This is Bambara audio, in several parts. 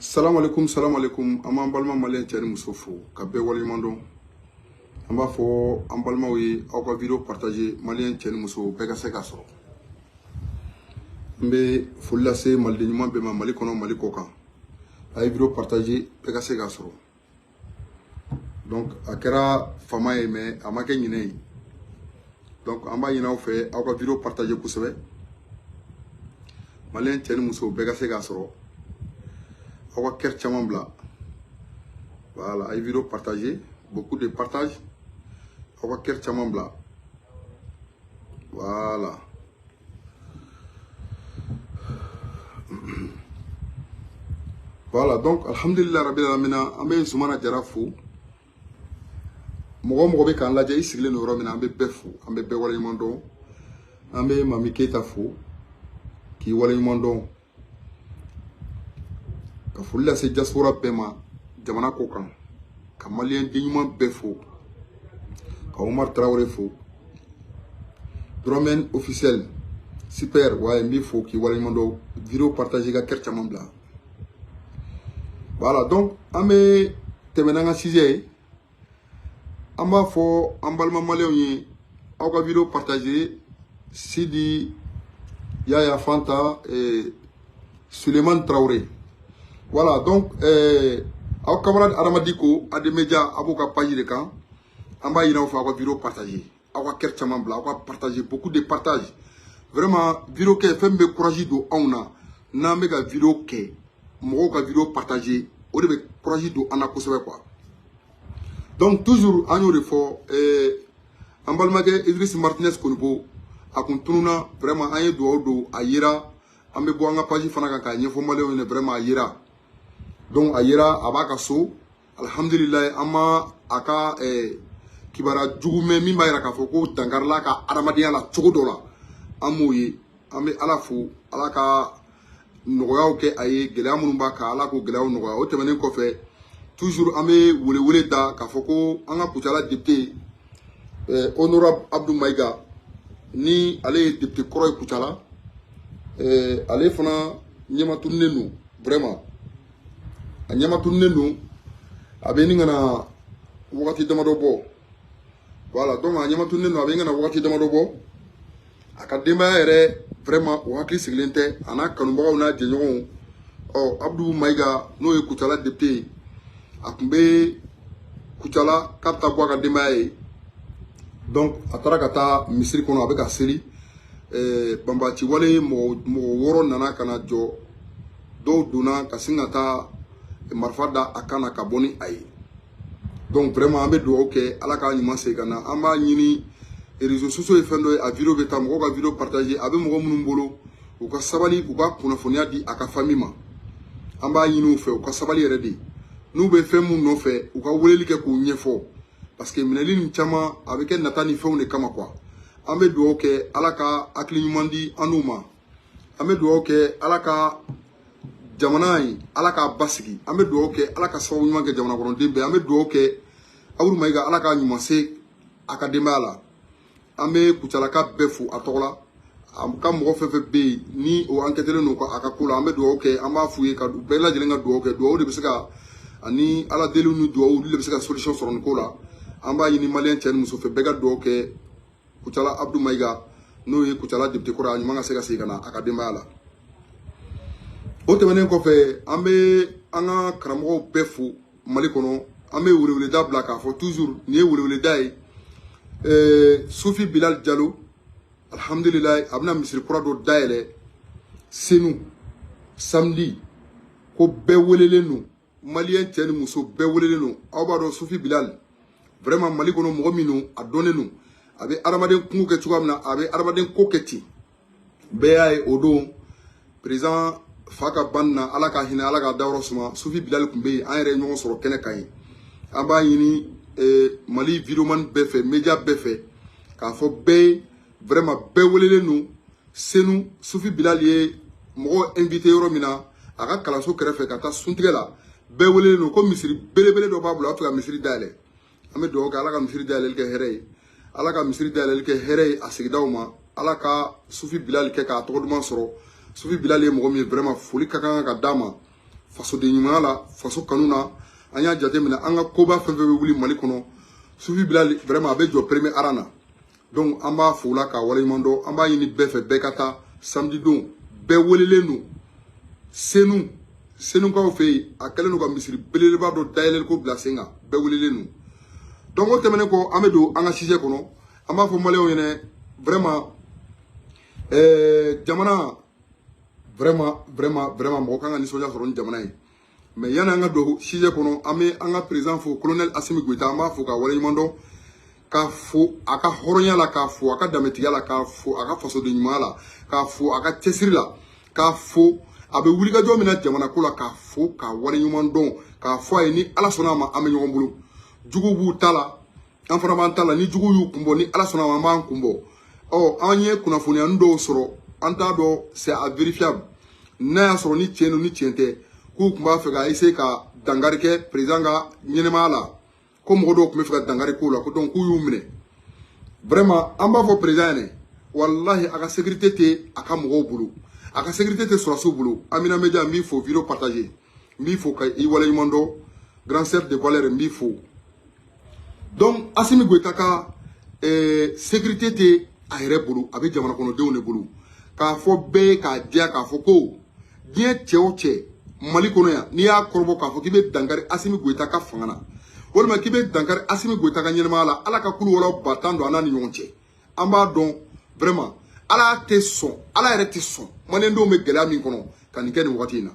Salam alaikum, salam alaikum. An b'an balima malien cɛ ni muso fo ka bɛɛ waleɲuman dɔn. An b'a fɔ an balimaw ye, aw ka vidéo partager, malien cɛ ni muso bɛɛ ka se k'a sɔrɔ. N bɛ foli lase maliden ɲuman bɛɛ ma, Mali kɔnɔ, Mali kɔ kan. A ye vidéo partager, bɛɛ ka se k'a sɔrɔ. Donc a kɛra fama ye, mais a ma kɛ ɲinɛ ye. Donc an b'a ɲini aw fɛ, aw ka vidéo partager kosɛbɛ, malien cɛ ni muso bɛɛ ka se k'a sɔrɔ. Aw ka cœur caman bila. Voilà, a ye vidéo partager, beaucoup de partage. Aw ka cœur caman bila. Voilà. Voilà, donc alhamdulillah rabbil alamin, an bɛ Zumana Jara fo. Mɔgɔ o mɔgɔ bɛ k'an lajɛ, i sigilen don yɔrɔ min na, an bɛ bɛɛ fo, an bɛ bɛɛ waleɲuman dɔn. An bɛ Mami Keyita fo k'i waleɲuman dɔn, ka foli lase diaspora bɛɛ ma jamana kɔ kan, ka malien den ɲuman bɛɛ fo, ka Omar Traoré fo, Dramane officiel super. Waaye n b'i fo k'i waleɲuman dɔn. Vidéo partager, ka cœur caman bila. Voilà, donc an bɛ tɛmɛ n'an ka sujet ye. An b'a fɔ an balima malienw ye, aw ka vidéo partager. Sidi Yaya Fanta et Suleiman Traoré. Voilà, donc aw camarade Adama Diko Ademedia, a b'o ka page de kan. An b'a ɲini aw fɛ, aw ka vidéo partager, aw ka cœur caman bila, aw ka partager, beaucoup de partage. Vraiment, vidéo kɛ fɛn bɛ courage don anw na. N'an bɛ ka vidéo kɛ, mɔgɔw ka vidéo partager, o de bɛ courage don an na kosɛbɛ quoi. Donc toujours an y'o de fɔ, an balimakɛ Idriss Martinez Konipo, a kun tununa. Vraiment, an ye dugawu don, a yera. An bɛ bɔ an ka page fana kan k'a ɲɛfɔ malienw ɲɛna. Vraiment, a yera. Donc a yera, a b'a ka so, alhamdulilayi. An ma a ka kibaruya jugu mɛn min b'a yira k'a fɔ ko dankarila ka adamadenya la cogo dɔ la, an m'o ye. An bɛ Ala fo, Ala ka nɔgɔyaw kɛ a ye, gɛlɛya minnu b'a kan, Ala k'o gɛlɛyaw nɔgɔya. O tɛmɛnen kɔfɛ, toujours an bɛ welewele da k'a fɔ ko an ka Kucala député honorable Abdou Maïga, ni ale ye député kɔrɔ ye Kucala, ale fana ɲɛmatununen don. Vraiment, a ɲɛmatununen don, a bɛ nin ka na wagati damadɔ bɔ. Voilà, donc a ɲɛmatununen don, a bɛ nin ka na wagati damadɔ bɔ. A ka denbaya yɛrɛ, vraiment, o hakili sigilen tɛ, a n'a kanubagaw n'a jɛɲɔgɔnw. Ɔ Abdou Maïga, n'o ye Kucala député ye, a tun bɛ Kucala k'a bɛ taa bɔ a ka denbaya ye. Donc a taara ka taa misiri kɔnɔ, a bɛ ka seli. Banbaci wale mɔgɔ 6 nana ka na jɔ, dɔw donna ka sin ka taa marifa da a kan na ka bɔ ni a ye. Donc vraiment, an bɛ dugawu kɛ, Ala k'a ɲuman segin ka na. An b'a ɲini, réseaux sociaux ye fɛn dɔ ye, a vidéo bɛ taa, mɔgɔw ka vidéo partager. A bɛ mɔgɔ minnu bolo, u ka sabali, u ka kunnafoniya di a ka famille ma. An b'a ɲini u fɛ, u ka sabali yɛrɛ de. N'u bɛ fɛn mun nɔfɛ, u ka weleli kɛ k'u ɲɛfɔ, parce que minɛli nin caman a bɛ kɛ nata ni fɛnw de kama quoi. An bɛ dugawu kɛ, Ala ka hakili ɲuman di an n'u ma. An bɛ dugawu kɛ, Ala ka jamana in, Ala k'a basigi. An bɛ dugawu kɛ, Ala ka sababu ɲuman kɛ jamana kɔnɔden bɛɛ. An bɛ dugawu kɛ Abdou Maïga, Ala k'a ɲuman se a ka denbaya la. An bɛ Kucalaka bɛɛ fo a tɔgɔ la, a ka mɔgɔ fɛn fɛn bɛ yen ni o enquêtelen don a ka ko la. An bɛ dugawu kɛ, an b'a f'u ye ka bɛɛ lajɛlen ka dugawu kɛ. Dugawu de bɛ se ka, ani Ala deliw ni dugawu, olu de bɛ se ka solution sɔrɔ nin ko la. An b'a ɲini malien cɛ ni muso fɛ, bɛɛ ka dugawu kɛ Kucala Abdou Maïga, n'o ye Kucala député kɔrɔ, a ɲuman ka se ka segin ka na a ka denbaya la. O tɛmɛnen kɔfɛ, an bɛ an ka karamɔgɔw bɛɛ fo Mali kɔnɔ. An bɛ weleweleda bila k'a fɔ toujours, nin ye weleweleda ye. Sufi Bilal Jalo, alhamdulilayi, a bɛna misiri kura dɔ dayɛlɛ Senu samedi, ko bɛɛ welelen don, malien cɛ ni muso bɛɛ welelen don. Aw b'a dɔn, Sufi Bilal, vraiment, Mali kɔnɔ mɔgɔ min don, a dɔnnen don, a bɛ adamaden kungo kɛ cogoya min na, a bɛ adamaden ko kɛ ten, bɛɛ y'a ye. O don, président fa ka ban na, Ala ka hinɛ, Ala ka dayɔrɔ suma, Sufi Bilal tun bɛ yen. An yɛrɛ ye ɲɔgɔn sɔrɔ kɛnɛ kan yen. An b'a ɲini Mali videoman bɛɛ fɛ, média bɛɛ fɛ, k'a fɔ bɛɛ ye, vraiment, bɛɛ welelen don Senu. Sufi Bilal ye mɔgɔw invité yɔrɔ min na, a ka kalanso kɛrɛfɛ, ka taa suntigɛ la, bɛɛ welelen don, ko misiri belebele dɔ b'a bolo, a bɛ fɛ ka misiri dayɛlɛ. An bɛ dugawu kɛ, Ala ka misiri dayɛlɛli kɛ hɛrɛ ye, Ala ka misiri dayɛlɛli kɛ hɛrɛ ye a sigidaw ma. Ala ka Sufi Bilal kɛ k'a tɔgɔ duman sɔrɔ. Sufi Bilal ye mɔgɔ min ye, vraiment, foli ka kan ka d'a ma. Fasoden ɲumanya la, faso kanu na, an y'a jateminɛ an ka koba fɛn fɛn bɛ wuli Mali kɔnɔ, Sufi Bilal vraiment a bɛ jɔ premier rang na. Donc an b'a fo la k'a waleɲuman dɔn. An b'a ɲini bɛɛ fɛ, bɛɛ ka taa samedi don, bɛɛ welelen don Senu, Senukaw fɛ yen. A kɛlen don ka misiri belebeleba dɔ dayɛlɛli ko bila sen kan, bɛɛ welelen don. Donc o tɛmɛnen kɔ, an bɛ don an ka sujet kɔnɔ. An b'a fɔ maliyɛnw ɲɛnɛ vraiment, jamana vraiment vraiment vraiment mɔgɔ kan ka nisɔndiya sɔrɔ ni jamana ye. Mais yanni an ka don sujet kɔnɔ, an bɛ an ka président fo, colonel Assimi Goïta. An b'a fo k'a waleɲuman dɔn, k'a fo a ka hɔrɔnya la, k'a fo a ka danbetigiya la, k'a fo a ka fasoden ɲumanya la, k'a fo a ka cɛsiri la, k'a fo a bɛ wulikajɔ min na jamana ko la, k'a fo k'a waleɲuman dɔn, k'a fɔ a ye ni Ala sɔnna a ma, an bɛ ɲɔgɔn bolo. Juguw b'u ta la, an fana b'an ta la. Ni juguw y'u kun bɔ, ni Ala sɔnna a ma, an b'an kun bɔ. Ɔ, an ye kunnafoniyani dɔw sɔrɔ, an t'a dɔn, c'est à vérifiable, n'a y'a sɔrɔ ni tiɲɛ don ni tiɲɛ tɛ, k'u tun b'a fɛ ka essayer ka dankari kɛ président ka ɲɛnɛmaya la, ko mɔgɔ dɔw tun bɛ fɛ ka dankari k'o la, ko donc k'u y'u minɛ. Vraiment, an b'a fɔ président ɲɛnɛ, walahi, a ka sécurité tɛ a ka mɔgɔw bolo, a ka sécurité tɛ sɔrɔsiw bolo. Amina Media, n b'i fo, vidéo partager, n b'i fo ka i waleɲuman dɔn. Grand chef de valeur, n b'i fo. Donc Assimi Goïta ka sécurité tɛ a yɛrɛ bolo, a bɛ jamana kɔnɔdenw de bolo. K'a fɔ bɛɛ ye k'a diya, k'a fɔ ko diɲɛ cɛ o cɛ Mali kɔnɔ yan, n'i y'a kɔrɔbɔ k'a fɔ k'i bɛ dankari Assimi Goïta ka fanga na, walima k'i bɛ dankari Assimi Goïta ka ɲɛnɛmaya la, Ala ka kulu wɔlɔ ba tan don an n'a ni ɲɔgɔn cɛ. An b'a dɔn vraiment, Ala tɛ sɔn, Ala yɛrɛ tɛ sɔn maliyɛndenw bɛ gɛlɛya min kɔnɔ ka nin kɛ nin wagati in na.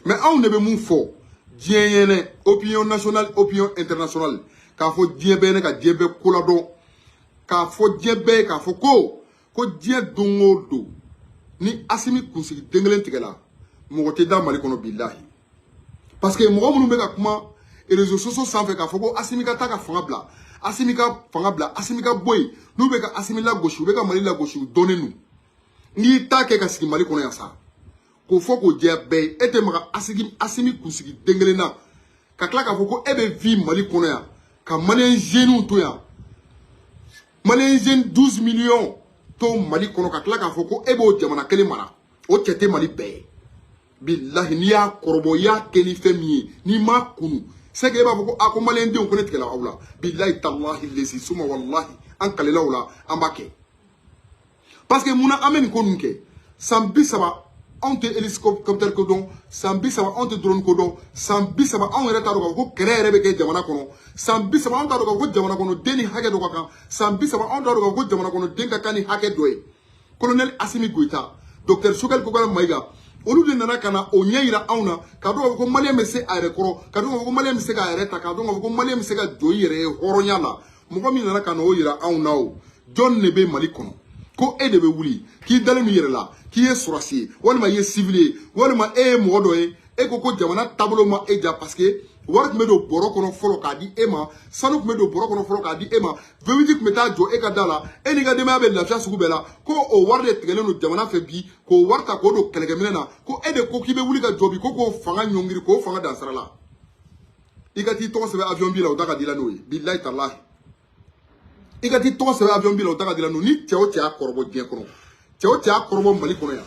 Mais anw de bɛ mun fɔ diɲɛ ɲɛnɛ, opinion nationale, opinion internationale, k'a fɔ diɲɛ bɛɛ ɲɛnɛ, ka diɲɛ bɛɛ koladɔn, k'a fɔ diɲɛ bɛɛ ye, k'a fɔ ko diɲɛ don o don ni Assimi kunsigi den kelen tigɛla, mɔgɔ tɛ da Mali kɔnɔ, bilahi. Parce que mɔgɔ minnu bɛ ka kuma réseaux sociaux sanfɛ k'a fɔ ko Assimi ka taa ka fanga bila, Assimi ka fanga bila, Assimi ka bɔ yen, n'u bɛ ka Assimi lagosi, u bɛ ka Mali lagosi, u dɔnnen don. N'i ta kɛ ka sigi Mali kɔnɔ yan sa, k'o fɔ k'o jɛ bɛɛ ye, e tɛ maga Assimi kunsigi den kelen na, ka tila k'a fɔ ko e bɛ vie Mali kɔnɔ yan, ka maliyɛn jeunes to yan, maliyɛn jeune 12 millions to Mali kɔnɔ, ka tila k'a fɔ ko e b'o jamana kelen mara, o cɛ tɛ Mali bɛɛ ye. Bilahi, n'i y'a kɔrɔbɔ, i y'a kɛ ni fɛn min ye, n'i m'a kunu, c'est que e b'a fɔ ko a ko maliyɛndenw ko ne tigɛla aw la. Bilahi talahi lesi suma, walahi, an kalila o la, an b'a kɛ. Parce que munna an bɛ nin ko ninnu kɛ? San 30 anw tɛ hélicoptère ko dɔn, san 30 anw tɛ drone ko dɔn, san 30 anw yɛrɛ t'a dɔn k'a fɔ ko kɛlɛ yɛrɛ bɛ kɛ jamana kɔnɔ, san 30 anw t'a dɔn k'a fɔ ko jamana kɔnɔ den ni hakɛ dɔ ka kan, san 30 anw t'a dɔn k'a fɔ ko jamana kɔnɔ den ka kan ni hakɛ dɔ ye. Colonel Assimi Goïta, docteur Choguel Kokalla Maïga, olu de nana ka na o ɲɛ yira anw na, k'a dɔn k'a fɔ ko maliyɛn bɛ se a yɛrɛ kɔrɔ, k'a dɔn k'a fɔ ko maliyɛn bɛ se k'a yɛrɛ ta, k'a dɔn k'a fɔ ko maliyɛn bɛ se ka jɔ i yɛrɛ ye hɔrɔnya la. Mɔgɔ min nana ka na o yira anw na, o jɔn de bɛ Mali kɔnɔ ko e de bɛ wuli k'i dalen i yɛrɛ la, k'i ye sɔrɔsi ye, walima i ye civil ye, walima e ye mɔgɔ dɔ ye, e ko ko jamana taabolo ma e ja, parce que wari tun bɛ don bɔrɔ kɔnɔ fɔlɔ k'a di e ma, sanu tun bɛ don bɔrɔ kɔnɔ fɔlɔ k'a di e ma, V8 tun bɛ taa jɔ e ka da la, e n'i ka denbaya bɛ lafiya sugu bɛɛ la, ko o wari de tigɛlen don jamana fɛ bi, k'o wari ta k'o don kɛlɛkɛminɛn na, ko e de ko k'i bɛ wuli ka jɔ bi, ko k'o fanga ɲɔngiri, k'o fanga dan sira la, i ka t'i tɔgɔ sɛbɛn avion bi la, o da ka di la n'o ye. Bilahi talahi, i ka t'i tɔgɔ sɛbɛn avion bi la, o da ka di la n'o. Ni cɛ o cɛ y'a kɔrɔbɔ diɲɛ kɔnɔ, cɛ o cɛ y'a kɔrɔbɔ Mali kɔnɔ yan,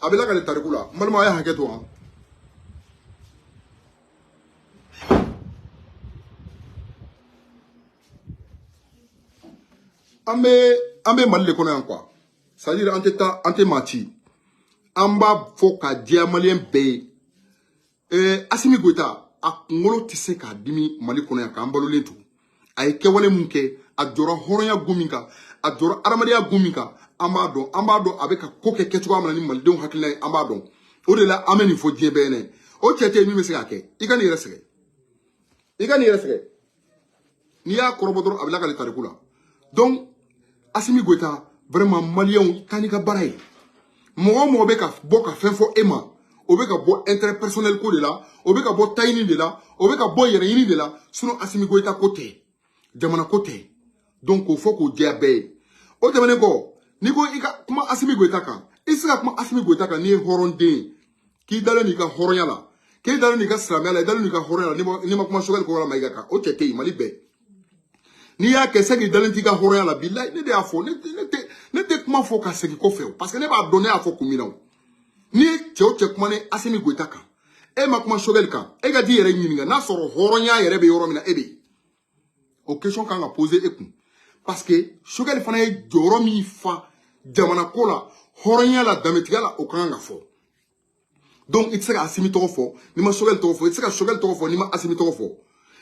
a bɛ lakale tariku la. N balima, a ye hakɛ to han. An bɛ Mali de kɔnɔ yan quoi, c'est à dire an tɛ taa, an tɛ maa ci, an b'a fɔ ka diya maliyɛn bɛɛ ye. Assimi Goïta, a kunkolo tɛ se k'a dimi Mali kɔnɔ yan k'an balolen to. A ye kɛwale mun kɛ, a jɔra hɔrɔnya gun min kan, a jɔra adamadenya gun min kan, an b'a dɔn, an b'a dɔn a bɛ ka ko kɛ kɛcogoya min na ni malidenw hakilina ye, an b'a dɔn. O de la an bɛ nin fɔ diɲɛ bɛɛ ɲɛna. O cɛ tɛ yen min bɛ se k'a kɛ. I ka n'i yɛrɛ sɛgɛn, i ka n'i yɛrɛ sɛgɛn, n'i y'a kɔrɔbɔ dɔrɔn, a bɛ lakale tariku la. Donc Assimi Goïta, vraiment, maliyɛnw, taa n'i ka baara ye. Mɔgɔ o mɔgɔ bɛ ka bɔ ka fɛn fɔ e ma, o bɛ ka bɔ intérêt personnel ko de la, o bɛ ka bɔ taɲini de la, o bɛ ka bɔ yɛrɛɲini de la. Sinon Assimi Goïta ko tɛ, jamana ko tɛ. Donc k'o fɔ k'o jɛya bɛɛ ye. O tɛmɛnen kɔ, n'i ko i ka kuma Assimi Goïta kan, i tɛ se ka kuma Assimi Goïta kan n'i ye hɔrɔnden ye, k'i dalen n'i ka hɔrɔnya la, k'e dalen n'i ka silamɛya la, i dalen n'i ka hɔrɔnya la, n'i ma kuma Choguel Kokalla Maïga kan, o cɛ tɛ yen Mali bɛɛ. N'i y'a kɛ, c'est k'i dalen t'i ka hɔrɔnya la. Bilahi, ne de y'a fɔ, ne tɛ kuma fɔ ka segin kɔfɛ o, parce que ne b'a dɔn ne y'a fɔ kun min na o. N'i ye cɛ o cɛ kuma ni Assimi Goïta kan, E ma kuma Choguel kan. E ka t'i yɛrɛ ɲininka n'a sɔrɔ hɔrɔnya yɛrɛ bɛ yɔrɔ min na, e bɛ yen. O question kan ka poser e kun, parce que Choguel fana ye jɔyɔrɔ min fa jamana ko la, hɔrɔnya la, danbetigiya la, o kan ka fɔ. Donc i tɛ se ka Assimi tɔgɔ fɔ n'i ma Choguel tɔgɔ fɔ, i tɛ se ka Choguel tɔgɔ fɔ n'i ma Assimi tɔgɔ fɔ.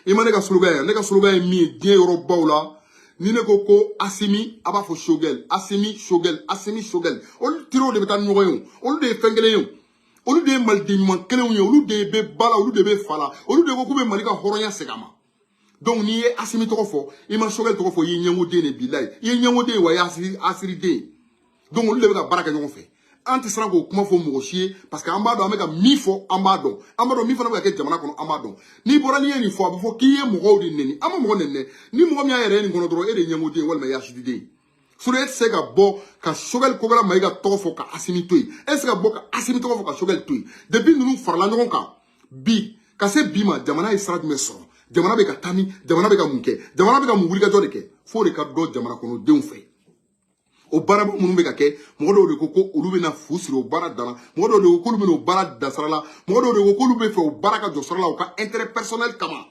I ma ne ka slogan ye? Ne ka slogan ye min ye diɲɛ yɔrɔ baw la, ni ne ko ko Assimi, a b'a fɔ Choguel, Assimi Choguel, Assimi Choguel. Olu trio de bɛ taa ni ɲɔgɔn ye o. Olu de ye fɛn kelen ye o. Olu de ye maliden ɲuman kelenw ye. Olu de bɛ ba la, olu de bɛ fa la, olu de ko k'u bɛ Mali ka hɔrɔnya segin a ma. Donc n'i ye Assimi tɔgɔ fɔ, i ma Choguel tɔgɔ fɔ, i ye ɲɛngoden de. Bilayi, i ye ɲɛngoden ye wa, i ye asiriden ye. Donc olu de bɛ ka baara kɛ ɲɔgɔn fɛ. An tɛ siran k'o kuma fɔ mɔgɔ si ye, parce que an b'a dɔn an bɛ ka min fɔ, an b'a dɔn, an b'a dɔn min fana bɛ ka kɛ jamana kɔnɔ, an b'a dɔn. N'i bɔra n'i ye nin fɔ, a bɛ fɔ k'i ye mɔgɔw de neni. An ma mɔgɔ neni dɛ. Ni mɔgɔ min y'a yɛrɛ ye nin kɔnɔ dɔrɔn, e de ye ɲɛngoden ye walima i ye asididen ye. Sinon e tɛ se ka bɔ ka Choguel Kokalla Maïga tɔgɔ fɔ ka Assimi to yen, e tɛ se ka bɔ ka Assimi tɔgɔ fɔ ka Choguel to yen. Depuis ninnu farala ɲɔgɔn kan bi ka se bi ma, jamana ye sira jumɛn sɔrɔ? Jamana bɛ ka taa min? Jamana bɛ ka mun kɛ? Jamana bɛ ka mun wulikajɔ de kɛ? F'o de ka dɔn jamana kɔnɔdenw fɛ. O baara minnu bɛ ka kɛ, mɔgɔ dɔw de ko ko olu bɛna fu siri o baara danna, mɔgɔ dɔw de ko k'olu bɛna o baara dan sira la, mɔgɔ dɔw de ko k'olu bɛ fɛ o baara ka jɔ sira la u ka intérêt personnel kama,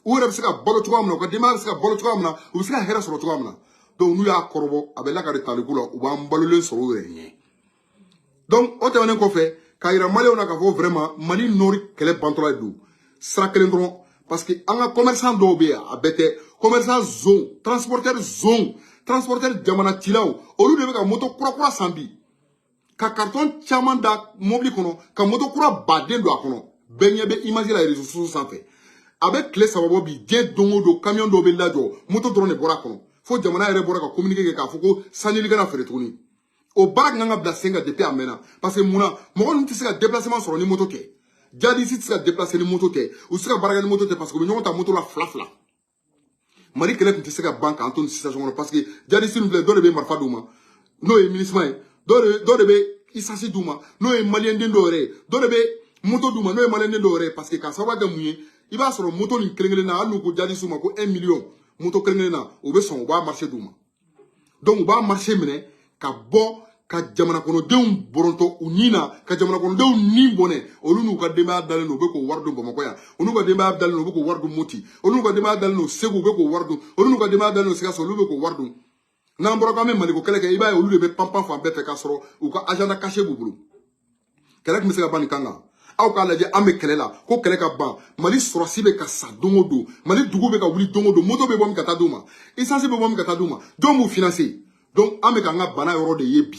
u yɛrɛ bɛ se ka balo cogoya min na, u ka denbaya bɛ se ka balo cogoya min na, u bɛ se ka hɛrɛ sɔrɔ cogoya min na. Donc n'u y'a kɔrɔbɔ, a bɛ lakari taliku la, u b'an balolen sɔrɔ u yɛrɛ ɲɛ. Donc o tɛmɛnen kɔfɛ, k'a yira maliyɛnw na k'a fɔ vraiment Mali nord kɛlɛ bantɔla de don sira kelen dɔrɔn, parce que an ka commerçant dɔw bɛ yan, a bɛɛ tɛ, commerçant zone, transporteur zone, transporteur jamana cilaw, olu de bɛ ka moto kura kura san bi, ka carton caman da mobili kɔnɔ, ka moto kura baden don a kɔnɔ. Bɛɛ ɲɛ bɛ image la réseaux sociaux sanfɛ. A bɛ tile 3 bɔ bi, diɲɛ don o don, camion dɔw bɛ lajɔ, moto dɔrɔn de bɔra a kɔnɔ, fo jamana yɛrɛ bɔra ka communiqué kɛ k'a fɔ ko sanjili kana feere tuguni. O baara kan ka bila sen kan depuis a mɛnna, parce que munna mɔgɔ ninnu tɛ se ka déplacement sɔrɔ ni moto tɛ? Jadisi tɛ se ka déplacer ni moto tɛ, u tɛ se ka baara kɛ ni moto tɛ, parce que u bɛ ɲɔgɔn ta moto la fila fila. Mali kɛlɛ tun tɛ se ka ban k'an to nin situation kɔnɔ, parce que jadisi ninnu filɛ, dɔ de bɛ marifa d'u ma, n'o ye MINUSMA ye, dɔ de bɛ essence d'u ma, n'o ye maliyɛnden dɔw yɛrɛ ye, dɔ de bɛ moto d'u ma, n'o ye maliyɛnden dɔw yɛrɛ ye. Parce que k'a sababu kɛ mun ye? I b'a sɔrɔ moto nin kelen kelen na, hali n'u ko jadisiw ma ko 1 million moto kelen kelen na, u bɛ sɔn, u b'a marché d'u ma. Donc u b'a marché minɛ ka bɔ ka jamana kɔnɔdenw bɔrɔntɔ u ni na, ka jamana kɔnɔdenw ni bɔnɛ. Olu n'u ka denbaya dalen don, u bɛ k'o wari dun Bamakɔ yan. Olu n'u ka denbaya dalen don, u bɛ k'o wari dun Moti. Olu n'u ka denbaya dalen don Segu, u bɛ k'o wari dun. Olu n'u ka denbaya dalen don Sikaso, olu bɛ k'o wari dun. N'an bɔra k'an bɛ Maliko kɛlɛ kɛ, i b'a ye olu de bɛ panpan fan bɛɛ fɛ, k'a sɔrɔ u ka agenda caché b'u bolo. Kɛlɛ tun bɛ se ka ban nin kan kan. Aw k'a lajɛ, an bɛ kɛlɛ la ko kɛlɛ ka ban. Mali sɔrɔsi bɛ ka sa don o don, Mali dugu bɛ ka wuli don o don, moto bɛ bɔ min ka taa d'u ma, essence bɛ bɔ min ka taa d'u ma, jɔn b'u financer? Donc an bɛ k'an ka bana yɔrɔ de ye bi.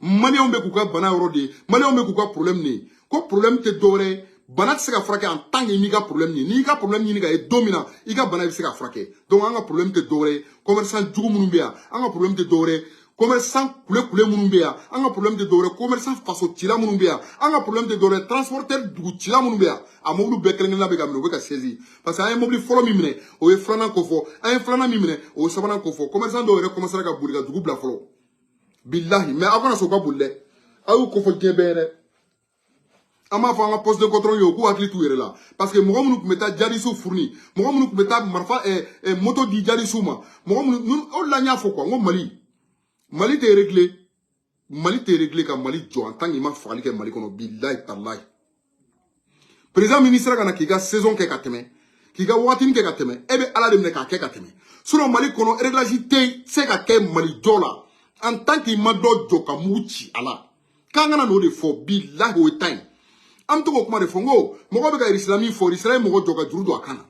Maliyɛnw bɛ k'u ka bana yɔrɔ de ye, maliyɛnw bɛ k'u ka problème de ye. Ko problème tɛ dɔwɛrɛ ye, bana tɛ se ka furakɛ en tant que i m'i ka problème ɲini. N'i y'i ka problème ɲini ka ye don min na, i ka bana bɛ se ka furakɛ. Donc an ka problème tɛ dɔwɛrɛ ye, commerçant jugu minnu bɛ yan. An ka problème tɛ dɔwɛrɛ ye, commerçant kule-kule minnu bɛ yan. An ka problème tɛ dɔwɛrɛ ye, commerçant faso cila minnu bɛ yan. An ka problème tɛ dɔwɛrɛ ye, transporteur dugu cila minnu bɛ yan. A mobili bɛɛ kelen kelenna bɛ ka minɛ, u bɛ ka saisi, parce que an ye mobili fɔlɔ min minɛ, o ye filanan ko fɔ. An ye filanan min minɛ, o ye sabanan ko fɔ. Commerçant dɔw yɛrɛ commencé ka boli ka dugu bila fɔlɔ, bilahi. Mais aw kana sɔn u ka boli dɛ, aw y'u kofɔ diɲɛ bɛɛ ye dɛ. An b'a fɔ an ka poste de contrôle ye, u k'u hakili t'u yɛrɛ la, parce que mɔgɔ minnu tun bɛ taa jadisiw fourni, mɔgɔ minnu tun bɛ taa marifa moto di jadisiw ma, mɔgɔ minnu, o de la n y'a fɔ quoi, n ko Mali tɛ réglé, Mali tɛ réglé ka Mali jɔ en tant que i ma fagali kɛ Mali kɔnɔ. Bilahi talahi, président min sera ka na k'i ka saison kɛ ka tɛmɛ, k'i ka wagatinin kɛ ka tɛmɛ, e bɛ Ala de minɛ k'a kɛ ka tɛmɛ. Sinon Mali kɔnɔ, réglage tɛ se ka kɛ Mali jɔ la en tant que i ma dɔ jɔ ka mugu ci a la. K'an kana n'o de fɔ, bilahi, o ye tan ye. An bɛ to k'o kuma de fɔ, n ko mɔgɔ bɛ ka Irisila min fɔ, Irisila ye mɔgɔ jɔ ka juru don a kan na,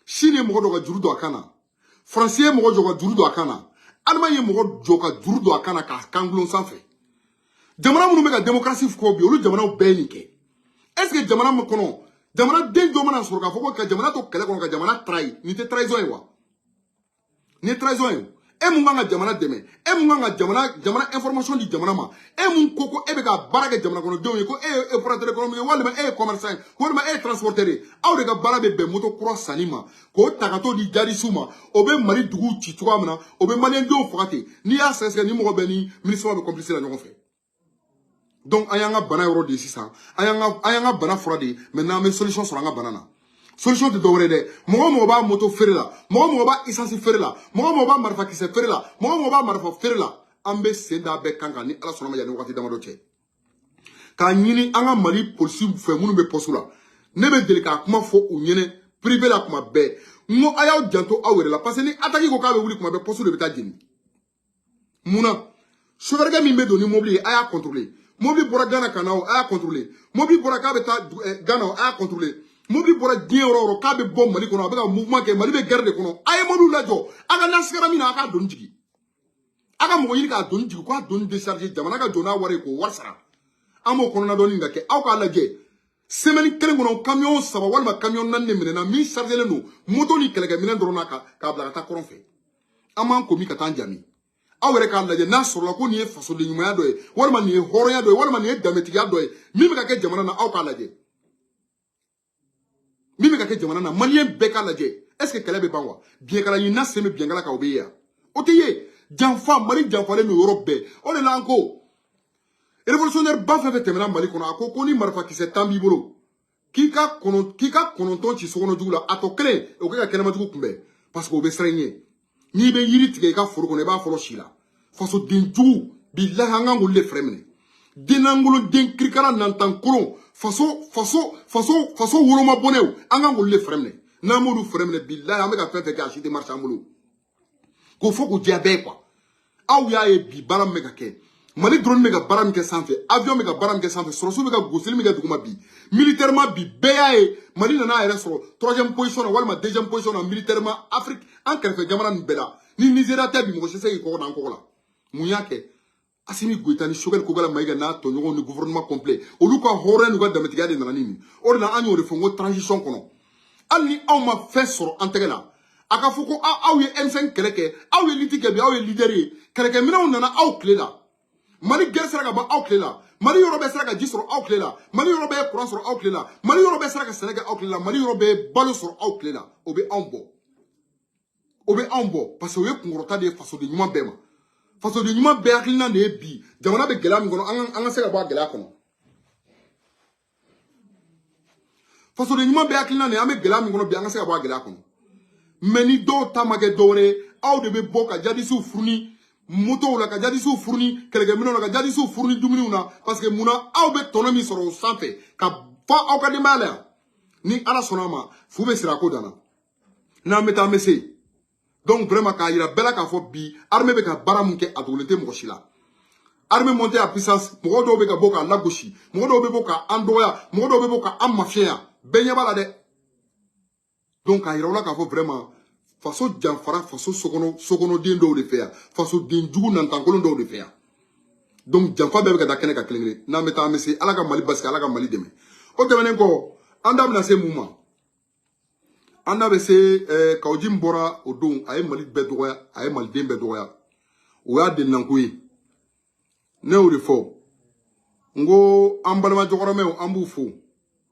Chine ye mɔgɔ dɔ ka juru don a kan na, Faransi ye mɔgɔ jɔ ka juru don a kan na, Allemagne ye mɔgɔ jɔ ka juru don a kan na k'a kan gulon sanfɛ. Jamana minnu bɛ ka démocratie fɔ bi, olu jamanaw bɛɛ ye nin kɛ. Est ce que jamana min kɔnɔ, jamanaden dɔ mana sɔrɔ k'a fɔ ko ka jamana to kɛlɛ kɔnɔ, ka jamana trahi, nin tɛ trahison ye wa? Nin ye trahison ye. E mun kan ka jamana dɛmɛ, e mun kan ka jamana information di jamana ma, e mun ko ko e bɛ ka baara kɛ jamana kɔnɔdenw ye, ko e ye opérateur économique ye, walima e ye commerçant ye, walima e ye transporteur ye, aw de ka baara bɛ bɛn moto kura sanni ma k'o ta ka t'o di jadisiw ma, o bɛ Mali duguw ci cogoya min na, o bɛ maliyɛndenw faga ten. N'i y'a sɛgɛsɛgɛ, ni mɔgɔ bɛ ni MINUSMA bɛ complice la ɲɔgɔn fɛ. Donc an y'an ka bana yɔrɔ de ye sisan, an y'an ka bana fura de ye. Maintenant an bɛ solution sɔrɔ an ka bana na. Solution tɛ dɔwɛrɛ dɛ, mɔgɔ o mɔgɔ b'a moto feere la, mɔgɔ o mɔgɔ b'a essence feere la, mɔgɔ o mɔgɔ b'a marifakisɛ feere la, mɔgɔ o mɔgɔ b'a marifa feere la, an bɛ sen da bɛɛ kan kan ni Ala sɔnna ma, yanni wagati damadɔ cɛ. K'a ɲini an ka Mali polisiw fɛ minnu bɛ poste la, ne bɛ deli k'a kuma fɔ u ɲɛnɛ privé la kuma bɛɛ, n ko a y'aw janto aw yɛrɛ la, parce que ni attaque ko k'a bɛ wuli kuma bɛɛ, poste de bɛ taa jeni. Mun na? Chauffeur min bɛ don ni mobili ye, a y'a contrôler. Mobili bɔra Ghana ka na o, a y'a contrôler. Mobili bɔra k'a bɛ taa Ghana o, a y'a contrôler. Mobili bɔra diɲɛ yɔrɔ o yɔrɔ k'a bɛ bɔ Mali kɔnɔ, a bɛ ka mouvement kɛ, Mali bɛ guerre de kɔnɔ, a ye mobili lajɔ. A ka n'a sigara min na, a k'a doni jigin. A ka mɔgɔ ɲini k'a doni jigin, k'a doni décharger, jamana ka jɔ n'a wari ye k'o wari sara. An b'o kɔnɔna dɔɔni ka kɛ. Aw k'a lajɛ, semaine kelen kɔnɔ, camion 3 walima camion 4 de minɛna min chargelen don moto ni kɛlɛkɛminɛn dɔrɔn na k'a bila ka taa kɔrɔn fɛ. An b'an ko min ka taa an jami. Aw yɛrɛ k'a lajɛ n'a sɔrɔla ko nin ye fasoden ɲumanya dɔ ye, walima nin ye hɔrɔnya dɔ ye, walima nin ye danbetigiya dɔ ye min bɛ ka kɛ jamana na. Aw k'a lajɛ min bɛ ka kɛ jamana na, maliyɛn bɛɛ k'a lajɛ. Est ce que kɛlɛ bɛ ban wa? Biɲɛkala ɲinina sen bɛ biɲɛkala kan, o bɛ ye yan, o tɛ ye. Janfa, Mali janfalen don yɔrɔ bɛɛ. O de la an ko révolutionnaire ba fɛn fɛn tɛmɛna Mali kɔnɔ, a ko ko ni marifakisɛ 10 b'i bolo, k'i ka kɔnɔ, k'i ka 9 ci sokɔnɔ jugu la, a tɔ kelen o kɛ ka kɛnɛma jugu kunbɛn, parce que o bɛ siran i ɲɛ. N'i bɛ yiri tigɛ i ka foro kɔnɔ, i b'a fɔlɔ si la. Fasoden jugu, bilahi, an kan k'olu de fɛrɛ minɛ. Den lankolon, den kirikara, nantankolon, faso faso faso faso woloma bɔnɛw, an kan k'olu de fɛrɛ minɛ. N'an m'olu fɛrɛ minɛ, bilahi, an bɛ ka fɛn fɛn kɛ, a si tɛ marcher an bolo. K'o fɔ k'o diya bɛɛ ye quoi. Aw y'a ye bi, baara min bɛ ka kɛ Mali, drone bɛ ka baara min kɛ sanfɛ, avion bɛ ka baara min kɛ sanfɛ, sɔrɔsiw bɛ ka gosili min kɛ duguma bi, militairement bi, bɛɛ y'a ye. Mali nana a yɛrɛ sɔrɔ troisième position na walima deuxième position na militairement Afrique. An kɛrɛfɛ jamana ninnu bɛɛ la, ni Nigéria tɛ bi, mɔgɔ si tɛ se k'i kɔkɔ da an kɔkɔ la. Mun y'a kɛ? Assimi Goïta ni Choguel Kokalla Maïga n'a tɔɲɔgɔnw ni gouvernement complet, olu ka hɔrɔnya n'u ka danbetigiya de nana ni nin. O de la an y'o de fɔ, n ko transition kɔnɔ, hali ni aw ma fɛn sɔrɔ an tɛgɛ la, a ka fɔ ko aw ye M5 kɛlɛ kɛ, aw ye lutte kɛ bi, aw ye leader ye, kɛlɛkɛminɛnw nana aw tile la, Mali guerre sera ka ban aw tile la, Mali yɔrɔ bɛɛ sera ka ji sɔrɔ aw tile la, Mali yɔrɔ bɛɛ ye courant sɔrɔ aw tile la, Mali yɔrɔ bɛɛ sera ka sɛnɛ kɛ aw tile la, Mali yɔrɔ bɛɛ ye balo sɔrɔ aw tile la, o bɛ anw bɔ, o bɛ anw bɔ, parce que o ye kunkɔrɔta de ye fasoden ɲuman bɛɛ ma. Fasoden ɲuman bɛɛ hakilina de ye bi jamana bɛ gɛlɛya min kɔnɔ, an ka se ka bɔ a gɛlɛya kɔnɔ. Fasoden ɲuman bɛɛ hakilina de ye an bɛ gɛlɛya min kɔnɔ bi, an ka se ka bɔ a gɛlɛya kɔnɔ. Mais ni dɔw ta ma kɛ dɔwɛrɛ ye, aw de bɛ bɔ ka jadisiw furu ni motow la, ka jadisiw furu ni kɛlɛkɛminɛnw la, ka jadisiw furu ni dumuniw na, parce que munna aw bɛ tɔnɔ min sɔrɔ o sanfɛ ka fɔ aw ka denbaya la yan. Ni Ala sɔnna a ma, fu bɛ siri a ko danna. N'an bɛ taa, an bɛ se. Donc vraiment, k'a yira bɛɛ la k'a fɔ bi armée bɛ ka baara mun kɛ, a dogolen tɛ mɔgɔ si la. Armée montée à puissance, mɔgɔ dɔw bɛ ka bɔ k'a lagosi, mɔgɔ dɔw bɛ bɔ k'an dɔgɔya, mɔgɔ dɔw bɛ bɔ k'an mafiɲɛya, bɛɛ ɲɛ b'a la dɛ. Donc k'a yira u la k'a fɔ vraiment, faso janfara faso sokɔnɔ, sokɔnɔden dɔw de fɛ yan, fasoden jugu nantankolon dɔw de fɛ yan. Donc janfa bɛɛ bɛ ka taa kɛnɛ kan kelen kelen. N'an bɛ taa, an bɛ se. Ala ka Mali basigi, Ala ka Mali dɛmɛ. O tɛmɛnen kɔ, an da bɛna se mun ma? An da bɛ se Kaou Djim bɔra o don, a ye Mali bɛɛ dɔgɔya, a ye maliden bɛɛ dɔgɔya, o y'a delinanko ye. Ne y'o de fɔ, n ko an balima jɔkɔrɔmɛw, an b'u fo.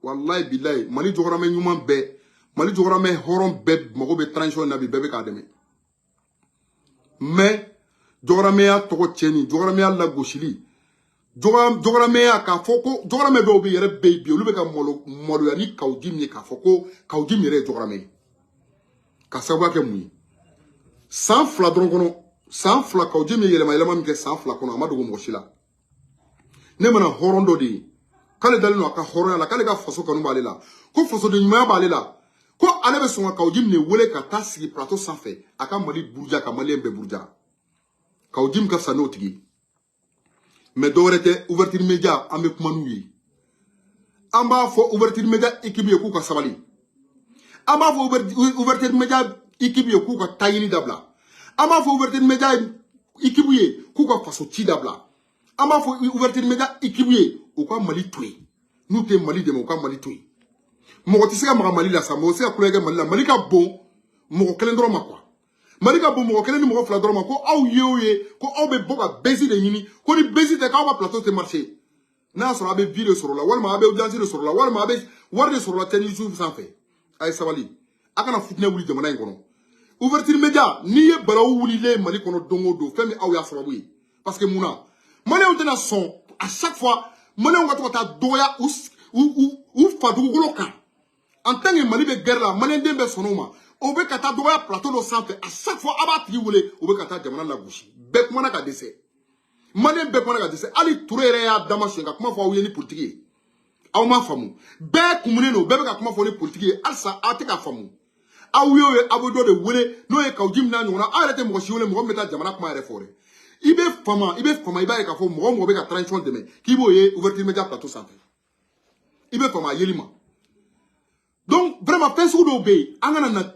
Walayi bilayi, Mali jɔkɔrɔmɛ ɲuman bɛɛ, Mali jɔkɔrɔmɛ hɔrɔn bɛɛ mago bɛ transition na bi, bɛɛ bɛ k'a dɛmɛ. Mais jɔkɔrɔmɛya tɔgɔ tiɲɛni, jɔkɔrɔmɛya lagosili, jɔkɔrɔmɛya k'a fɔ ko jɔkɔrɔmɛ dɔw bɛ yɛrɛ bɛ yen bi, olu bɛ ka maloya ni Kaou Djim ye, k'a fɔ ko Kaou Djim yɛrɛ ye jɔkɔrɔmɛ ye. Ka sababuya kɛ mun ye? San 2 dɔrɔn kɔnɔ, san 2, Kaou Djim ye yɛlɛma yɛlɛma min kɛ san 2 kɔnɔ, a ma dogo mɔgɔ si la. Ne mana hɔrɔn dɔ de ye k'ale dalen don a ka hɔrɔnya la, k'ale ka faso kanu b'ale la, ko fasoden ɲumanya b'ale la, ko ale bɛ sɔn ka Kaou Djim de wele ka taa sigi plateau sanfɛ, a ka Mali buruja, ka maliyɛn bɛɛ buruja. Kaou Djim ka fisa n'o tigi ye. Mais dɔwɛrɛ tɛ, ouverture média, an bɛ kuma n'u ye. An b'a fɔ ouverture média équipe ye k'u ka sabali. An b'a fɔ ouverture média équipe ye k'u ka taɲini dabila. An b'a fɔ ouverture média équipe ye k'u ka faso ci dabila. An b'a fɔ ouverture média équipe ye u ka Mali to yen. N'u tɛ Mali dɛmɛ, u ka Mali to yen. Mɔgɔ tɛ se ka maga Mali la sa, mɔgɔ tɛ se ka kulonkɛ kɛ Mali la. Mali ka bon mɔgɔ kelen dɔrɔn ma quoi. Mali ka bon mɔgɔ kelen ni mɔgɔ fila dɔrɔn ma, ko aw ye o ye, ko aw bɛ bɔ ka buzz de ɲini, ko ni buzz tɛ k'aw ka plateau tɛ marcher. N'a y'a sɔrɔ a bɛ vie de sɔrɔ la, walima a bɛ audience de sɔrɔ la, walima a bɛ wari de sɔrɔ la chaîne YouTube sanfɛ, a ye sabali, a kana futinɛ wuli jamana in kɔnɔ. Ouverture média, n'i ye balawu wulilen Mali kɔnɔ don o don, fɛn min aw y'a sababu ye. Parce que mun na maliyɛnw tɛna sɔn à chaque fois maliyɛnw ka to ka taa dɔgɔya u fa dugukolo kan? En tant que Mali bɛ guerre la, maliyɛnden bɛɛ sɔnn'o ma, o bɛ ka taa dɔgɔya plateau dɔ sanfɛ, à chaque fois a b'a tigi wele, o bɛ ka taa jamana lagosi. Bɛɛ kumana ka dɛsɛ. Maliyɛn bɛɛ kumana ka dɛsɛ. Hali Ture yɛrɛ y'a dama suɲɛ ka kuma fɔ aw ye ni politiki ye. Aw m'a faamu, bɛɛ kumunen don, bɛɛ bɛ ka kuma fɔ ni politiki ye. Halisa aw tɛ ka faamu. Aw y'o ye, aw bɛ dɔ de wele n'o ye Kawu Jim n'a ɲɔgɔnna. Aw yɛrɛ tɛ mɔgɔ si wele, mɔgɔ min bɛ taa jamana kuma yɛrɛ fɔ dɛ. I bɛ fama, i bɛ fama, i b'a ye k'a fɔ mɔgɔ o mɔgɔ bɛ ka transition dɛmɛ, k'i b'o ye Ouverture Média plateau sanfɛ. I bɛ fama a yeli ma. Donc vraiment, fɛn sugu dɔw bɛ yen, an kana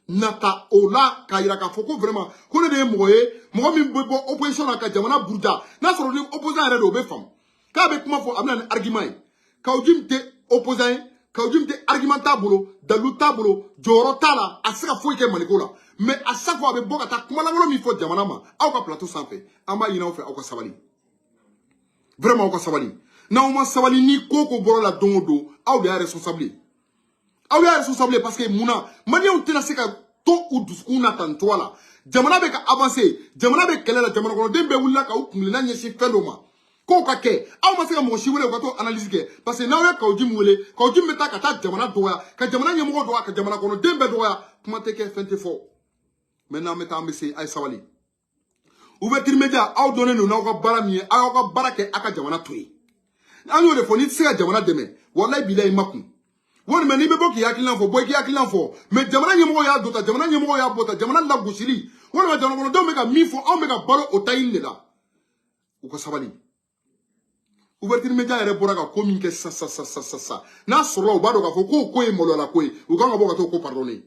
nata o la k'a yira k'a fɔ ko vraiment ko ne de ye mɔgɔ ye, mɔgɔ min bɛ bɔ opposition na ka jamana buruja. N'a sɔrɔ ni opposant yɛrɛ don, o bɛ faamu k'a bɛ kuma fɔ, a bɛ na ni argument ye. Kawu Jim tɛ opposant ye. Kawu Jim tɛ argument t'a bolo, dalilu t'a bolo, jɔyɔrɔ t'a la, a tɛ se ka foyi kɛ Maliko la. Mais à chaque fois a bɛ bɔ ka taa kumalankolon min fɔ jamana ma aw ka plateau sanfɛ, an b'a ɲini aw fɛ, aw ka sabali. Vraiment, aw ka sabali. N'aw ma sabali, ni ko ko bɔra la don o don, aw de y'a responsable ye. Aw y'a responsable parce que munna Maliyɛnw tɛna se ka to u dusukun na tan cogoya la? Jamana bɛ ka avancer, jamana bɛ kɛlɛ la, jamana kɔnɔden bɛɛ wulila k'aw kunkilenna ɲɛsin fɛn dɔ ma k'o ka kɛ. Aw ma se ka mɔgɔ si wele u ka t'o analyse kɛ, parce que n'aw ye Kawu Jim wele, Kawu Jim bɛ taa ka taa jamana dɔgɔya, ka jamana ɲɛmɔgɔ dɔgɔya, ka jamana kɔnɔden bɛɛ dɔgɔya. Kuma tɛ kɛ, fɛn tɛ fɔ. Maintenant an bɛ taa, an bɛ se. A ye sabali. Ouverture Média, aw dɔnnen don n'aw ka baara min ye, aw y'aw ka baara kɛ, aw ka jamana to yen. An y'o de fɔ, n'i tɛ se ka jamana dɛmɛ, walayi bilayi, i ma kun. Walima n'i bɛ bɔ k'i hakilina fɔ, bɔ i k'i hakilina fɔ. Mais jamana ɲɛmɔgɔ y'a dɔ ta, jamana ɲɛmɔgɔ y'a bɔ ta, jamana lagosili, walima jamana kɔnɔdenw bɛ ka min fɔ, anw bɛ ka balo o taɲini de la. U ka sabali. Ouverture Média yɛrɛ bɔra ka ko min kɛ sisan sisan sisan sisan, n'a sɔrɔla u b'a dɔn k'a fɔ k'o ko ye maloyala ko ye, u kan ka bɔ ka t'o ko pardonner.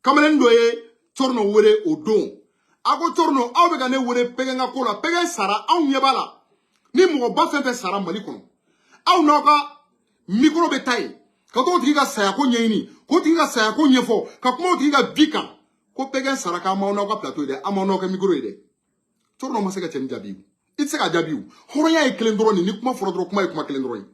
Kamalen dɔ ye Cɔrɔnɔ wele o don, a ko: "Cɔrɔnɔ, aw bɛ ka ne wele Pɛgɛn ka ko la. Pɛgɛn sara, anw ɲɛ b'a la. Ni mɔgɔba fɛn fɛn sara Mali kɔnɔ, aw n'aw ka micro bɛ taa yen ka t'o tigi ka sayako ɲɛɲini, k'o tigi ka sayako ɲɛfɔ, ka kuma o tigi ka bi kan. Ko Pɛgɛn sara, k'an m'aw n'aw ka plateau ye dɛ, an m'aw n'aw ka micro ye dɛ." Cɔrɔnɔ ma se ka cɛnin jaabi. I tɛ se k'a jaabi o. Hɔrɔnya ye kelen dɔrɔn de. Ni kuma fɔra dɔrɔn, kuma ye kuma kelen dɔrɔn ye.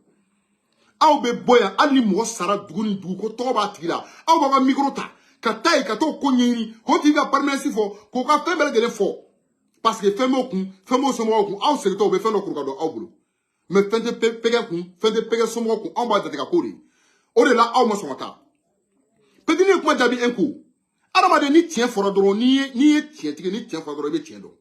Aw bɛ bɔ yan, hali ni mɔgɔ sara dugu ni dugu, ko tɔgɔ b'a tigi la, aw b'aw ka micro ta ka taa yen ka t'o ko ɲɛɲini, k'o tigi ka palmarès fɔ, k'o ka fɛn bɛɛ lajɛlen fɔ, parce que fɛn b'o kun, fɛn b'o somɔgɔw kun. Aw segintɔ, u bɛ fɛn dɔ kuru ka don aw bolo. Mais fɛn tɛ Pɛgɛ kun, fɛn tɛ Pɛgɛ somɔgɔw kun. Anw b'a jate ka k'o de ye. O de la aw ma sɔn ka taa. Petini ye kuma jaabi un coup. Adamaden, ni tiɲɛ fɔra dɔrɔn, n'i ye tiɲɛtigi, ni tiɲɛ fɔra dɔrɔn, i bɛ tiɲɛ dɔn.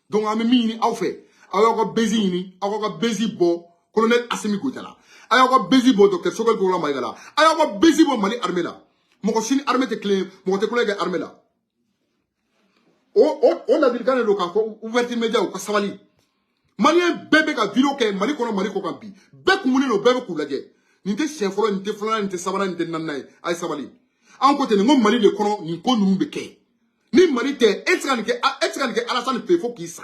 Donc an bɛ min ɲini aw fɛ, aw y'aw ka buzz ɲini, aw k'aw ka buzz bɔ colonel Assimi Goïta la, aw y'aw ka buzz bɔ docteur Choguel Kokalla Maïga la, aw y'aw ka buzz bɔ Mali armée la. Mɔgɔ si ni armée tɛ kelen ye, mɔgɔ tɛ kulonkɛ kɛ armée la. O ladilikan de don k'a fɔ Ouverture Média, u ka sabali. Maliyɛn bɛɛ bɛ ka vidéo kɛ Mali kɔnɔ, Mali kɔ kan bi, bɛɛ kumunen don, bɛɛ bɛ k'u lajɛ. Nin tɛ siɲɛ fɔlɔ, nin tɛ filanan, nin tɛ sabanan, nin tɛ naaninan ye. A ye sabali. An ko ten nin ko Mali de kɔnɔ nin ko ninnu bɛ kɛ. Ni Mali tɛ, e tɛ se ka nin kɛ, e tɛ se ka nin kɛ Alassane fɛ yen fo k'i sa.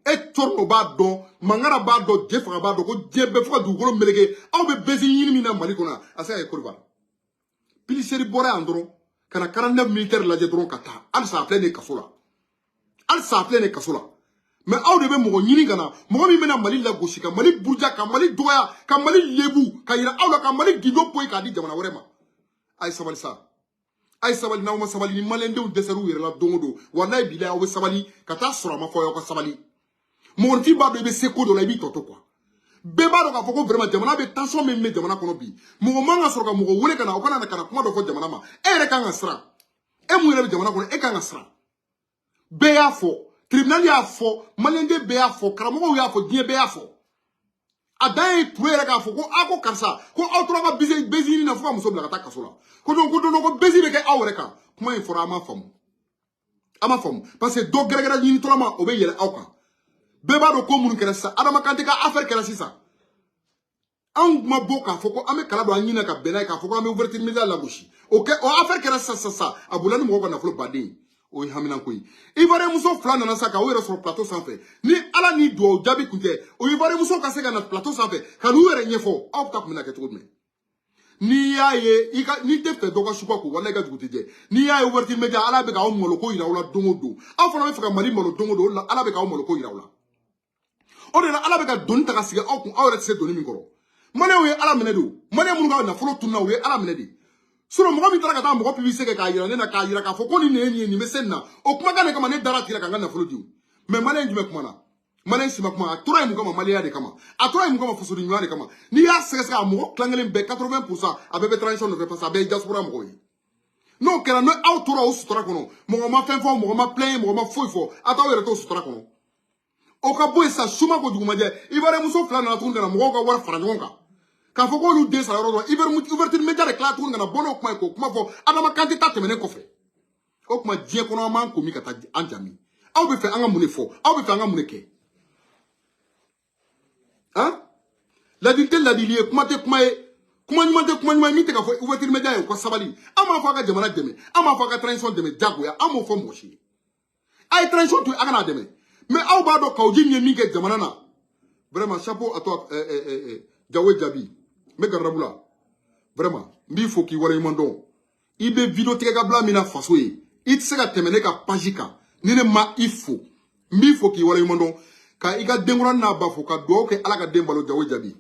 E Cɔrɔnɔ b'a dɔn, Mangara b'a dɔn, Jefaga b'a dɔn ko diɲɛ bɛɛ fo ka dugukolo meleke. Aw bɛ buzz ɲini min na Mali kɔnɔ, a se ka kɛ Côte d'Ivoire. Piliseri bɔra yan dɔrɔn ka na 49 militaire lajɛ dɔrɔn ka taa. Halisa a filɛ nin ye kaso la, halisa a filɛ nin ye kaso la. Mais aw de bɛ mɔgɔ ɲini ka na, mɔgɔ min bɛna Mali lagosi, ka Mali buruja, ka Mali dɔgɔya, ka Mali lebu, ka yira aw la, ka Mali gindo bɔ yen k'a di jamana wɛrɛ ma. A ye sabali sa, a ye sabali. N'aw ma sabali, ni Maliyɛndenw dɛsɛr'u yɛrɛ la don o don, walayi bilayi, aw bɛ sabali ka taa sɔrɔ a ma fɔ aw ka sabali. Mɔgɔninfin b'a dɔn i bɛ se ko dɔ la, i b'i tɔ to quoi. Bɛɛ b'a dɔn k'a fɔ ko vraiment jamana bɛ tension min bɛ jamana kɔnɔ bi, mɔgɔ man ka sɔrɔ ka mɔgɔ wele ka na, o kana na ka na kuma dɔ fɔ jamana ma. E yɛrɛ kan ka siran. E mun yɛrɛ bɛ jamana kɔnɔ, e kan ka siran. Bɛɛ y'a fɔ, tribunal y'a fɔ, Maliyɛnden bɛɛ y'a fɔ, karamɔgɔw y'a fɔ, diɲɛ bɛɛ y'a fɔ. A dan ye Ture yɛrɛ k'a fɔ ko a ko karisa ko aw tora ka buzz buzz ɲini na fo ka muso bila ka taa kaso la. Ko donc ko don dɔ ko buzz bɛ kɛ aw yɛrɛ kan. Kuma in fɔra, an ma faamu, an ma faamu, parce que dɔ gɛrɛgɛrɛ ɲinitɔla ma, o bɛ yɛlɛ aw kan. Bɛɛ b'a dɔn ko minnu kɛra sisan, Adama Kante ka affaire kɛra sisan, anw ma bɔ k'a fɔ ko an bɛ kala don an ɲin na ka bɛn n'a ye, k'a fɔ ko an bɛ Ouverture Média lagosi. O kɛ, o affaire kɛra sisan sisan sisan, a bolila ni mɔgɔw ka nafolo baden ye. O ye haminanko ye. Ivoirien muso fila nana sa k'aw yɛrɛ sɔrɔ plateau sanfɛ. Ni Ala ni duwawu jaabi kun tɛ, o Ivoirien muso ka se ka na plateau sanfɛ ka n'u yɛrɛ ɲɛfɔ, aw ta kun bɛna kɛ cogo jumɛn? N'i y'a ye i ka n'i tɛ fɛ dɔ ka suka ko, wala i ka dugu tɛ jɛ. N'i y'a ye Ouverture Média, Ala bɛ k'aw malo ko yira aw la don o don, aw fana bɛ fɛ ka Mali malo don o don. O de la Ala bɛ k'aw malo ko yira aw la. O de la Ala bɛ ka doni ta ka sigi aw kun, aw yɛrɛ tɛ se doni min kɔrɔ. Maliyɛnw ye Ala minɛ de. O Maliyɛn minnu ka nafolo tununa, u ye Ala minɛ de. Sinon mɔgɔ min taara ka taa mɔgɔ publicité kɛ k'a yira ne na, k'a yira k'a fɔ ko nin de ye nin ye, nin bɛ se nin na, o kumakan de kama ne dara a tigi la ka n ka nafolo di. O mais Maliyɛn jumɛn kumana? Maliyɛn si ma kuma. A tora yen mun kama? Maliyɛnya de kama. A tora yen mun kama? Fasoden ɲuman de kama. N'i y'a sɛgɛsɛgɛ, a mɔgɔ tilan kelen bɛɛ, 80%, a bɛɛ bɛ transition nɔfɛ, parce que a bɛɛ ye diaspora mɔgɔw ye. N'o kɛra, n'o aw tora o sutura kɔnɔ, mɔgɔ ma fɛn fɔ, mɔgɔ ma plaigner, mɔgɔ ma foyi fɔ, a t'aw yɛrɛ to sutura kɔnɔ. O ka bɔ yen sa, suma ko dugumajɛ, Ivoirien muso fila nana tuguni ka na mɔgɔw ka wari fara ɲɔgɔn kan k'a fɔ k'olu den sara yɔrɔ dɔ. Ouverture média de tila tuguni ka na bɔ n'o kuma ye, k'o kuma fɔ Adama Kante ta tɛmɛnen kɔfɛ. O tuma, diɲɛ kɔnɔ, an b'an ko min ka taa an jami? Aw bɛ fɛ an ka mun de fɔ? Aw bɛ fɛ an ka mun de kɛ? Han, ladili tɛ ladili ye, kuma tɛ kuma ye, kuma ɲuman tɛ kuma ɲuman ye. Min tɛ ka fɔ ouverture média ye, u ka sabali. An b'a fɔ a ka jamana dɛmɛ, an b'a fɔ a ka transition dɛmɛ, jagoya an m'o fɔ mɔgɔ si ye. A ye transition to yen, a kana dɛmɛ, mais aw b'a dɔn Kaou Djim ye min kɛ jamana na. Vraiment, chapeau à toi. Jawo Jaabi, n bɛ garde la. Vraiment, n b'i fo k'i waleɲuman dɔn. I bɛ vidéo tigɛ ka bila min na faso ye, i tɛ se ka tɛmɛ ne ka page kan ni ne ma i fo. N b'i fo k'i waleɲuman dɔn, ka i ka denkuranin n'a ba fo, ka dugawu kɛ. Ala ka den balo, Jawo Jaabi.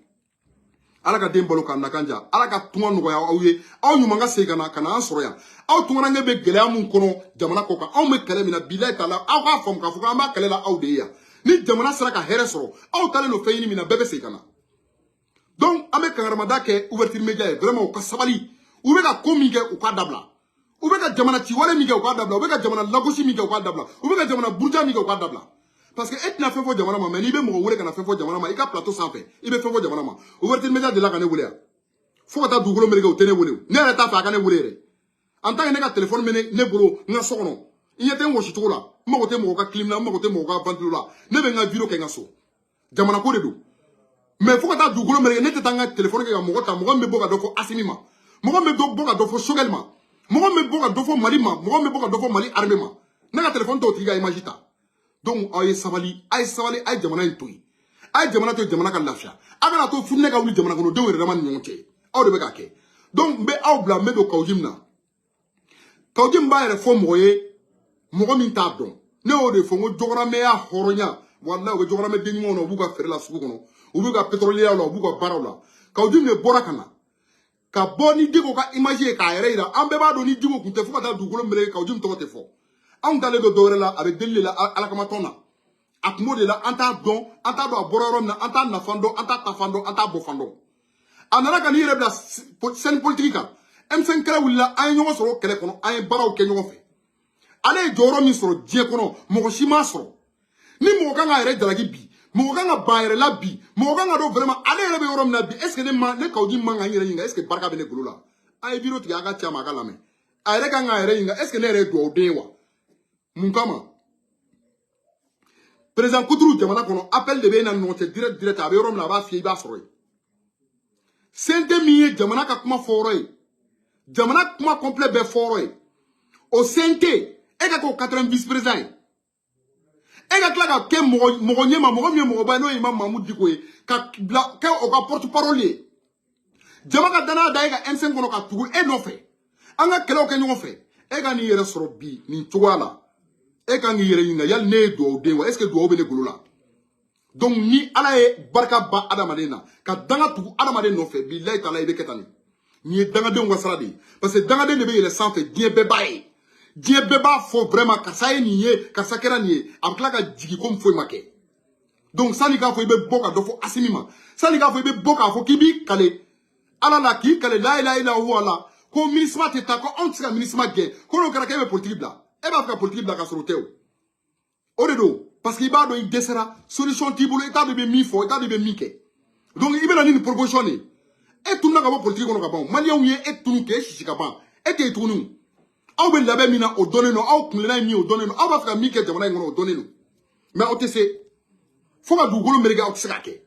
Ala ka den balo k'a nakan ja. Ala ka tunga nɔgɔya aw ye, aw ɲuman ka segin ka na ka na an sɔrɔ yan. Aw tungaranke bɛ gɛlɛya mun kɔnɔ jamana kɔ kan, anw bɛ kɛlɛ min na, bilayi t'a la. Aw k'a faamu k'a fɔ k'an b'a kɛlɛ la aw de ye yan. Ni jamana sera ka hɛrɛ sɔrɔ, aw talen don fɛn ɲini min na, bɛɛ bɛ segin ka na. Donc an bɛ kangaramada kɛ ouverture média ye. Vraiment, u ka sabali. U bɛ ka ko min kɛ, u k'a dabila. U bɛ ka jamana ciwale min kɛ, u k'a dabila. U bɛ ka jamana lagosi min kɛ, u k'a dabila. U bɛ ka jamana buruja min kɛ, u k'a dabila, parce que e tɛna fɛn fɔ jamana ma, mais n'i bɛ mɔgɔ wele ka na fɛn fɔ jamana ma i ka plateau sanfɛ, i bɛ fɛn fɔ jamana ma. Ouverture média delila ka ne wele yan fo ka taa dugukolo meleke, u tɛ ne wele. Ne yɛrɛ t'a fɛ a ka ne wele yɛrɛ. En tant que ne ka téléphone bɛ ne bolo n ka so kɔnɔ, i ɲɛ tɛ n wɔsi cogo la, n mago tɛ mɔgɔ ka clim na, n mago tɛ mɔgɔ ka ventilo la. Ne bɛ n ka vidéo kɛ n ka so, jamana ko de don. Mais fo ka taa dugukolo meleke, ne tɛ taa n ka téléphone kɛ ka mɔgɔ ta, mɔgɔ min bɛ bɔ ka dɔ fɔ Assimi ma, mɔgɔ min bɛ bɔ ka dɔ fɔ Choguel ma, mɔgɔ min bɛ bɔ ka dɔ fɔ Mali ma, mɔgɔ min bɛ bɔ ka dɔ fɔ Mali armée ma. Ne ka téléphone t'o tigi ka image ta. Donc aw ye sabali, a ye sabali, a ye jamana in to yen, a ye jamana to yen, jamana ka lafiya. A kana to futinɛ ka wuli jamana kɔnɔdenw yɛrɛ dama ni ɲɔgɔn cɛ. Aw de bɛ k'a kɛ. Donc n bɛ aw bila, n bɛ don Kaou Djim na. Kaou Djim b'a yɛrɛ fɔ mɔgɔ ye, mɔgɔ min t'a dɔn. Ne y'o de fɔ n ko jɔgɔramɛya hɔrɔnya, walahi, u bɛ jɔgɔramɛ den ɲumanw na, u b'u ka feere la sugu kɔnɔ, u b'u ka pétrolier la, u b'u ka baaraw la. Kaou Djim de bɔra ka na ka bɔ ni Dicko ka image ye k'a yɛrɛ yira. An bɛɛ b'a dɔn ni Dicko tun tɛ, fo ka taa dugukolo meleke, Kaou Djim tɔgɔ tɛ fɔ. Anw dalen don dɔwɛrɛ la, a bɛ deli de la Ala kama tɔn na, a kun b'o de la. An t'a dɔn, an t'a dɔn a bɔra yɔrɔ min na, an t'a nafa dɔn, an t'a tafan dɔn, an t'a bɔ fan dɔn. A nana ka n'i yɛrɛ bila scène politique kan. M5 kɛlɛ wulila, an ye ɲɔgɔn sɔrɔ o kɛlɛ kɔnɔ, an ye baaraw kɛ ɲɔgɔn fɛ. Ale ye jɔyɔrɔ min sɔrɔ diɲɛ kɔnɔ, mɔgɔ si m'a sɔrɔ. Ni mɔgɔ kan k'a yɛrɛ jalaki bi, mɔgɔ kan ka ban a yɛrɛ la bi, mɔgɔ kan ka dɔn vraiment ale yɛrɛ bɛ yɔrɔ min na bi. Est ce que ne ma ne Kaou Djim man kan n yɛrɛ ɲininka, est ce que barika bɛ ne golo la? A ye vidéo tigɛ, a ka ci a ma, a ka lamɛn. A yɛrɛ kan k'a yɛrɛ ɲininka, est ce que ne yɛrɛ ye dugawuden ye wa? Mun kama président kuturu jamana kɔnɔ, appel de bɛ e na ɲɔgɔn cɛ direct direct, a bɛ yɔrɔ min na, a b'a f'i ye, i b'a sɔrɔ yen. CNT min ye jamana ka kuma fɔyɔrɔ ye, jamana kuma complet bɛɛ fɔyɔrɔ ye, o CNT, e ka k'o quatrième vice président ye, e ka tila ka kɛ mɔgɔ mɔgɔ ɲɛma, mɔgɔ min ye mɔgɔba ye, n'o ye Imam Mahmoud Dicko ye, ka bila kɛ o ka porte parole ye, jama ka danaya da e ka M5 kɔnɔ ka tugu e nɔfɛ, an ka kɛlɛw kɛ ɲɔgɔn fɛ, e ka n'i yɛrɛ sɔrɔ bi nin cogoya la, e kan k'i yɛrɛ ɲininka, yali ne ye dugawuden wa? Est ce que dugawu bɛ ne golo la? Donc ni Ala ye barika ba adamaden na, ka danga tugu adamaden nɔfɛ, bilayi taala, i bɛ kɛ tan. Nin nin ye dangadenw ka sira de ye, parce que dangaden de bɛ yɛlɛ sanfɛ, diɲɛ bɛɛ b'a ye, diɲɛ bɛɛ b'a fɔ vraiment karisa ye nin ye, karisa kɛra nin ye, a bɛ tila ka jigin komi foyi ma kɛ. Donc sani k'a fɔ i bɛ bɔ ka dɔ fɔ Assimi ma, sani k'a fɔ i bɛ bɔ k'a fɔ k'i b'i kale Ala la, k'i kale la ilaha illa huwa la, ko MINUSMA tɛ taa, ko anw tɛ se ka MINUSMA gɛn, ko n'o kɛra k'e bɛ politique bila, e b'a fɛ ka politique bila ka sɔrɔ o tɛ. O de don, parce que i b'a dɔn i dɛsɛra, solution t'i bolo, i t'a dɔn i bɛ min fɔ, i t'a dɔn i bɛ min kɛ. Donc i bɛ na ni nin proposition de ye. E tununa ka bɔ politique kɔnɔ ka ban. Maliyɛnw ye e tunu k'e sisi ka ban, e tɛ yen tuguni. Aw bɛ labɛn min na, o dɔnnen don. Aw kuntilenna ye min ye, o dɔnnen don. Aw b'a fɛ ka min kɛ jamana in kɔnɔ, o dɔnnen don, mais aw tɛ se. Fo ka dugukolo meleke, aw tɛ se k'a kɛ.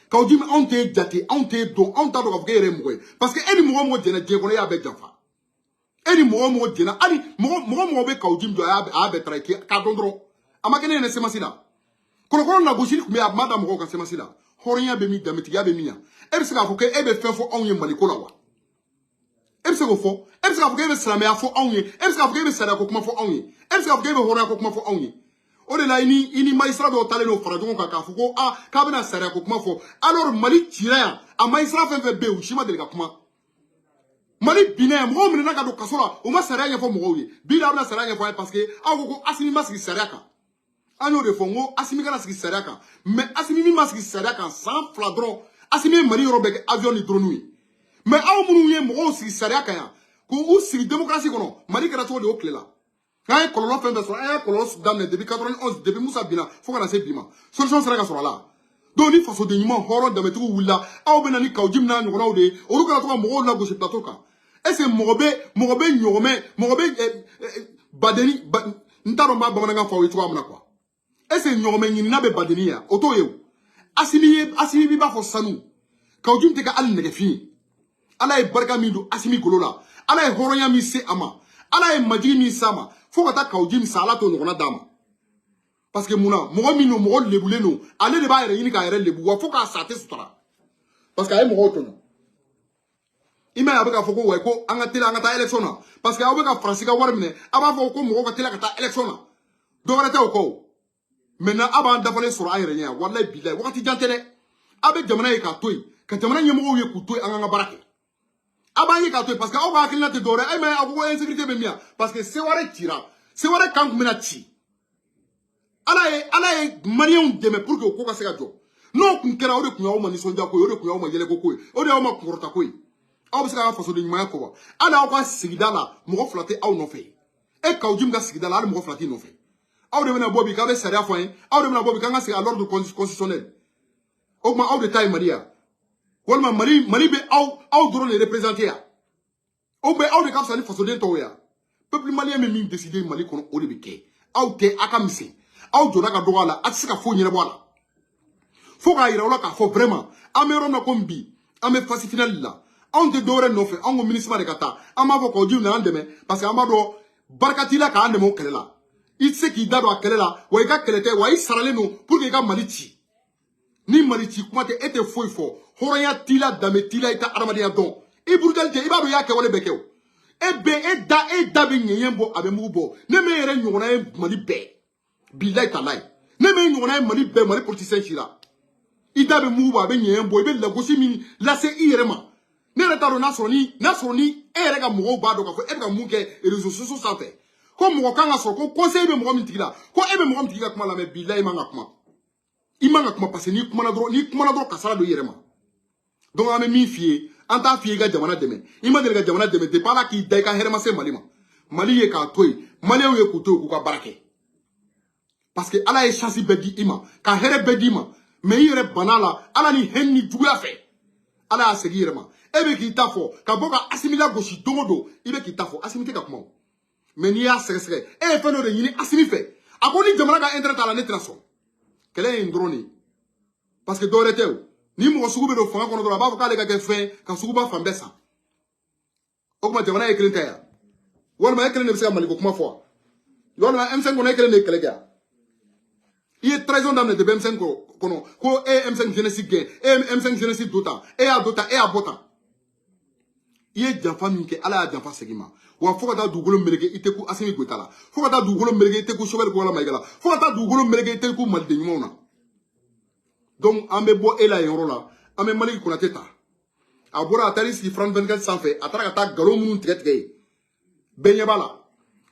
K'aw di, anw t'e jate, anw t'e dɔn, anw t'a dɔn k'a fɔ k'e yɛrɛ ye mɔgɔ ye, parce que e ni mɔgɔ o mɔgɔ jɛnna diɲɛ kɔnɔ, e y'a bɛɛ janfa. E ni mɔgɔ o mɔgɔ jɛnna, hali mɔgɔ mɔgɔ mɔgɔ bɛ Kaou Djim dɔn, a y'a bɛɛ taara k'a dɔn dɔrɔn. A ma kɛ ne yɛrɛ CMAS la, kɔlɔkɔlɔ lagosili tun bɛ yen, a ma da mɔgɔw kan CMAS la. Hɔrɔnya bɛ min, danbetigiya bɛ min yan? E bɛ se k'a fɔ k'e bɛ fɛn fɔ anw ye Maliko la wa? E bɛ se k'o fɔ? E bɛ se k'a fɔ k'e bɛ silamɛya fɔ anw ye? E bɛ se k'a fɔ k'e bɛ sariya ko kuma fɔ anw ye? E bɛ se k'a fɔ k'e bɛ hɔrɔnya ko kuma fɔ anw ye? O de la, i ni magistrat dɔw talen don fara ɲɔgɔn kan k'a fɔ ko aa, k'a bɛna sariya ko kuma fɔ. Alors Mali cira yan, a magistrat fɛn fɛn bɛ yen, u si ma deli ka kuma. Mali binna yan, mɔgɔw minɛna ka don kaso la, u ma sariya ɲɛfɔ mɔgɔw ye. Bi la, a bɛna sariya ɲɛfɔ an ye, parce que aw ko ko Assimi ma sigi sariya kan. An y'o de fɔ n ko Assimi kana sigi sariya kan, mais Assimi min ma sigi sariya kan, san 2 dɔrɔn, Assimi ye Mali yɔrɔ bɛɛ kɛ avion ni drone ye. Mais aw minnu ye mɔgɔw sigi sariya kan yan, k'u sigi démocratie kɔnɔ, Mali kɛra cogo di o tile la? N'an ye kɔlɔlɔ fɛn fɛn sɔrɔ, an y'a kɔlɔlɔ daminɛ depuis 91, depuis Musa binna fo ka na se bi ma, solution sera ka sɔrɔ a la. Donc ni fasoden ɲuman, hɔrɔn, danbetigiw wulila, aw bɛ na ni Kaou Djim n'a ɲɔgɔnnaw de ye, olu kana to ka mɔgɔw lagosi plateau kan. Est ce que mɔgɔ bɛ ɲɔgɔmɛ, mɔgɔ bɛ badenni, n t'a dɔn n b'a bamanankan fɔ aw ye cogoya min na quoi. Est ce que ɲɔgɔmɛ ɲinina bɛ badenni yan? O t'o ye o. Asimi ye, Asimi b'a fɔ sanu, Kaou Djim tɛ kɛ hali nɛgɛfin ye. Ala ye barika min don Asimi golo la, Ala ye hɔrɔnya min se a ma, Ala ye majigi min s'a ma, fo ka taa Kaou Djim sa, Ala t'o ɲɔgɔnna d'a ma. Parce que mun na? Mɔgɔ min don, mɔgɔ lebulen don, ale de b'a yɛrɛ ɲini k'a yɛrɛ lebu wa, fo k'a sa a tɛ sutura, parce que a ye mɔgɔw tɔɲɔ. I m'a ye, a bɛ k'a fɔ ko wa ko an ka teli an ka taa élection na, parce que aw bɛ ka Faransi ka wari minɛ. A b'a fɔ ko mɔgɔw ka teli ka taa élection na, dɔ wɛrɛ tɛ o kɔ o. Maintenant a b'an dafalen sɔrɔ an yɛrɛ ɲɛ. Walayi bilayi, wagati jan tɛ dɛ. A bɛ jamana ye k'a to yen, ka jamana ɲɛmɔgɔw ye k'u to yen, an k'an ka baara kɛ. A b'an ye k'a to yen, parce que aw ka hakilina tɛ dɔwɛrɛ ye. E m'a ye, aw ko ko insécurité bɛ min yan, parce que Seware cira, Seware kan tun bɛna ci. Ala ye Maliyɛnw dɛmɛ pour que o ko ka se ka jɔ. N'o kun kɛra, o de tun y'aw ma nisɔndiya ko ye, o de tun y'aw ma yɛlɛko ko ye, o de y'aw ma kunkɔrɔta ko ye. Aw bɛ se k'a ka fasoden ɲumanya kɔ wa? Hali aw ka sigida la, mɔgɔ fila tɛ aw nɔfɛ. E Kaou Djim ka sigida la, hali mɔgɔ fila t'i nɔfɛ. Aw de bɛna bɔ bi k'aw bɛ sariya fɔ an ye, aw de bɛna bɔ bi k'an ka segin à l'ordre constitutionnel. O tuma aw de ta ye Mali ya, walima Mali bɛ aw dɔrɔn de représenter yan? O bɛ aw de ka fisa ni fasoden tɔw ye yan? Peuple malien bɛ min décider Mali kɔnɔ, o de bɛ kɛ. Aw tɛ, a ka misɛn, aw jɔda ka dɔgɔ a la, a tɛ se ka foyi ɲɛnabɔ a la. Fo k'a yira aw la k'a fɔ vraiment, an bɛ yɔrɔ min na komi bi, an bɛ phase finale la. Anw tɛ dɔwɛrɛ nɔfɛ, anw ko MINUSMA de ka taa. An b'a fɔ Kaou Djim na an dɛmɛ, parce que an b'a dɔn barika t'i la k'an dɛmɛ o kɛlɛ la. I tɛ se k'i da don a kɛlɛ la wa, i ka kɛlɛ tɛ wa, i saralen don pour que i ka Mali ci. Ni Mali ci kuma tɛ, e tɛ foyi fɔ. Hɔrɔnya t'i la, danbe t'i la, i tɛ adamadenya dɔn, i burujali tɛ. I b'a dɔn i y'a kɛwale bɛɛ kɛ o. E bɛ e da bɛ ɲɛɲɛ bɔ, a bɛ mugu bɔ. Ne m'e yɛrɛ ɲɔgɔnna ye Mali bɛɛ, bilayi talayi, ne m'e ɲɔgɔnna ye Mali bɛɛ, Mali politicien si la. I da bɛ mugu bɔ, a bɛ ɲɛɲɛ bɔ, i bɛ lagosi min lase i yɛrɛ ma, ne yɛrɛ t'a dɔn n'a sɔrɔ ni e yɛrɛ ka mɔgɔw b'a dɔn k'a fɔ e bɛ ka mun kɛ réseaux sociaux sanfɛ, ko mɔgɔ kan ka sɔrɔ ko conseil bɛ mɔgɔ min tigi la, ko e bɛ mɔgɔ min tigi ka kuma lamɛn. Bilayi, i man ka kuma, i man ka kuma, parce que n'i kumana dɔrɔn, kasara don i yɛrɛ ma. Donc an bɛ min f'i ye, an t'a f'i ye i ka jamana dɛmɛ. I ma deli ka jamana dɛmɛ depuis Ala k'i da, i ka hɛrɛ ma se Mali ma. Mali ye k'a to yen, Maliyɛnw ye k'u to yen, k'u ka baara kɛ, parce que Ala ye chance bɛɛ di i ma, ka hɛrɛ bɛɛ d'i ma, mais i yɛrɛ banna la. Ala ni hɛn ni juguya fɛ, Ala y'a segin i yɛrɛ ma. E bɛ k'i ta fɔ ka bɔ ka Asimi lagosi don o don, i bɛ k'i ta fɔ, Asimi tɛ ka kuma o. Mais n'i y'a sɛgɛsɛgɛ, e ye fɛn dɔ de ɲini Asimi fɛ. A ko ni jamana ka intérêt t'a la, ne tɛna sɔn. Kɛlɛ ye nin dɔrɔn de ye, parce que dɔwɛrɛ tɛ o. Ni mɔgɔ sugu bɛ don fanga kɔnɔ dɔrɔn, a b'a fɔ k'ale ka kɛ fɛn ka suguba fan bɛɛ san. O tuma jamana ye kelen ta yan, walima e kelen de bɛ se ka Maliko kuma fɔ wa? Walima M5 kɔnɔ, e kelen de ye kɛlɛ kɛ yan? I ye trahison daminɛ depuis M5 kɔnɔ, ko e ye M5 jeunesse gɛn, e ye M5 jeunesse do tan, e y'a do tan, e y'a bɔ tan. I ye janfa min kɛ, Ala y'a janfa segin ma wa. Fo ka taa dugukolo meleke, i tɛ ku Asimi Goyita la. Fo ka taa dugukolo meleke, i tɛ ku Choguel Kokalla Maïga la. Fo ka taa dugukolo meleke, i tɛ ku Maliden ɲumanw na. Donc an bɛ bɔ e la yen yɔrɔ la, an bɛ Maliki Konate ta. A bɔra, a taar'i sigi France 24 sanfɛ, a taara ka taa nkalon minnu tigɛ tigɛ yen, bɛɛ ɲɛ b'a la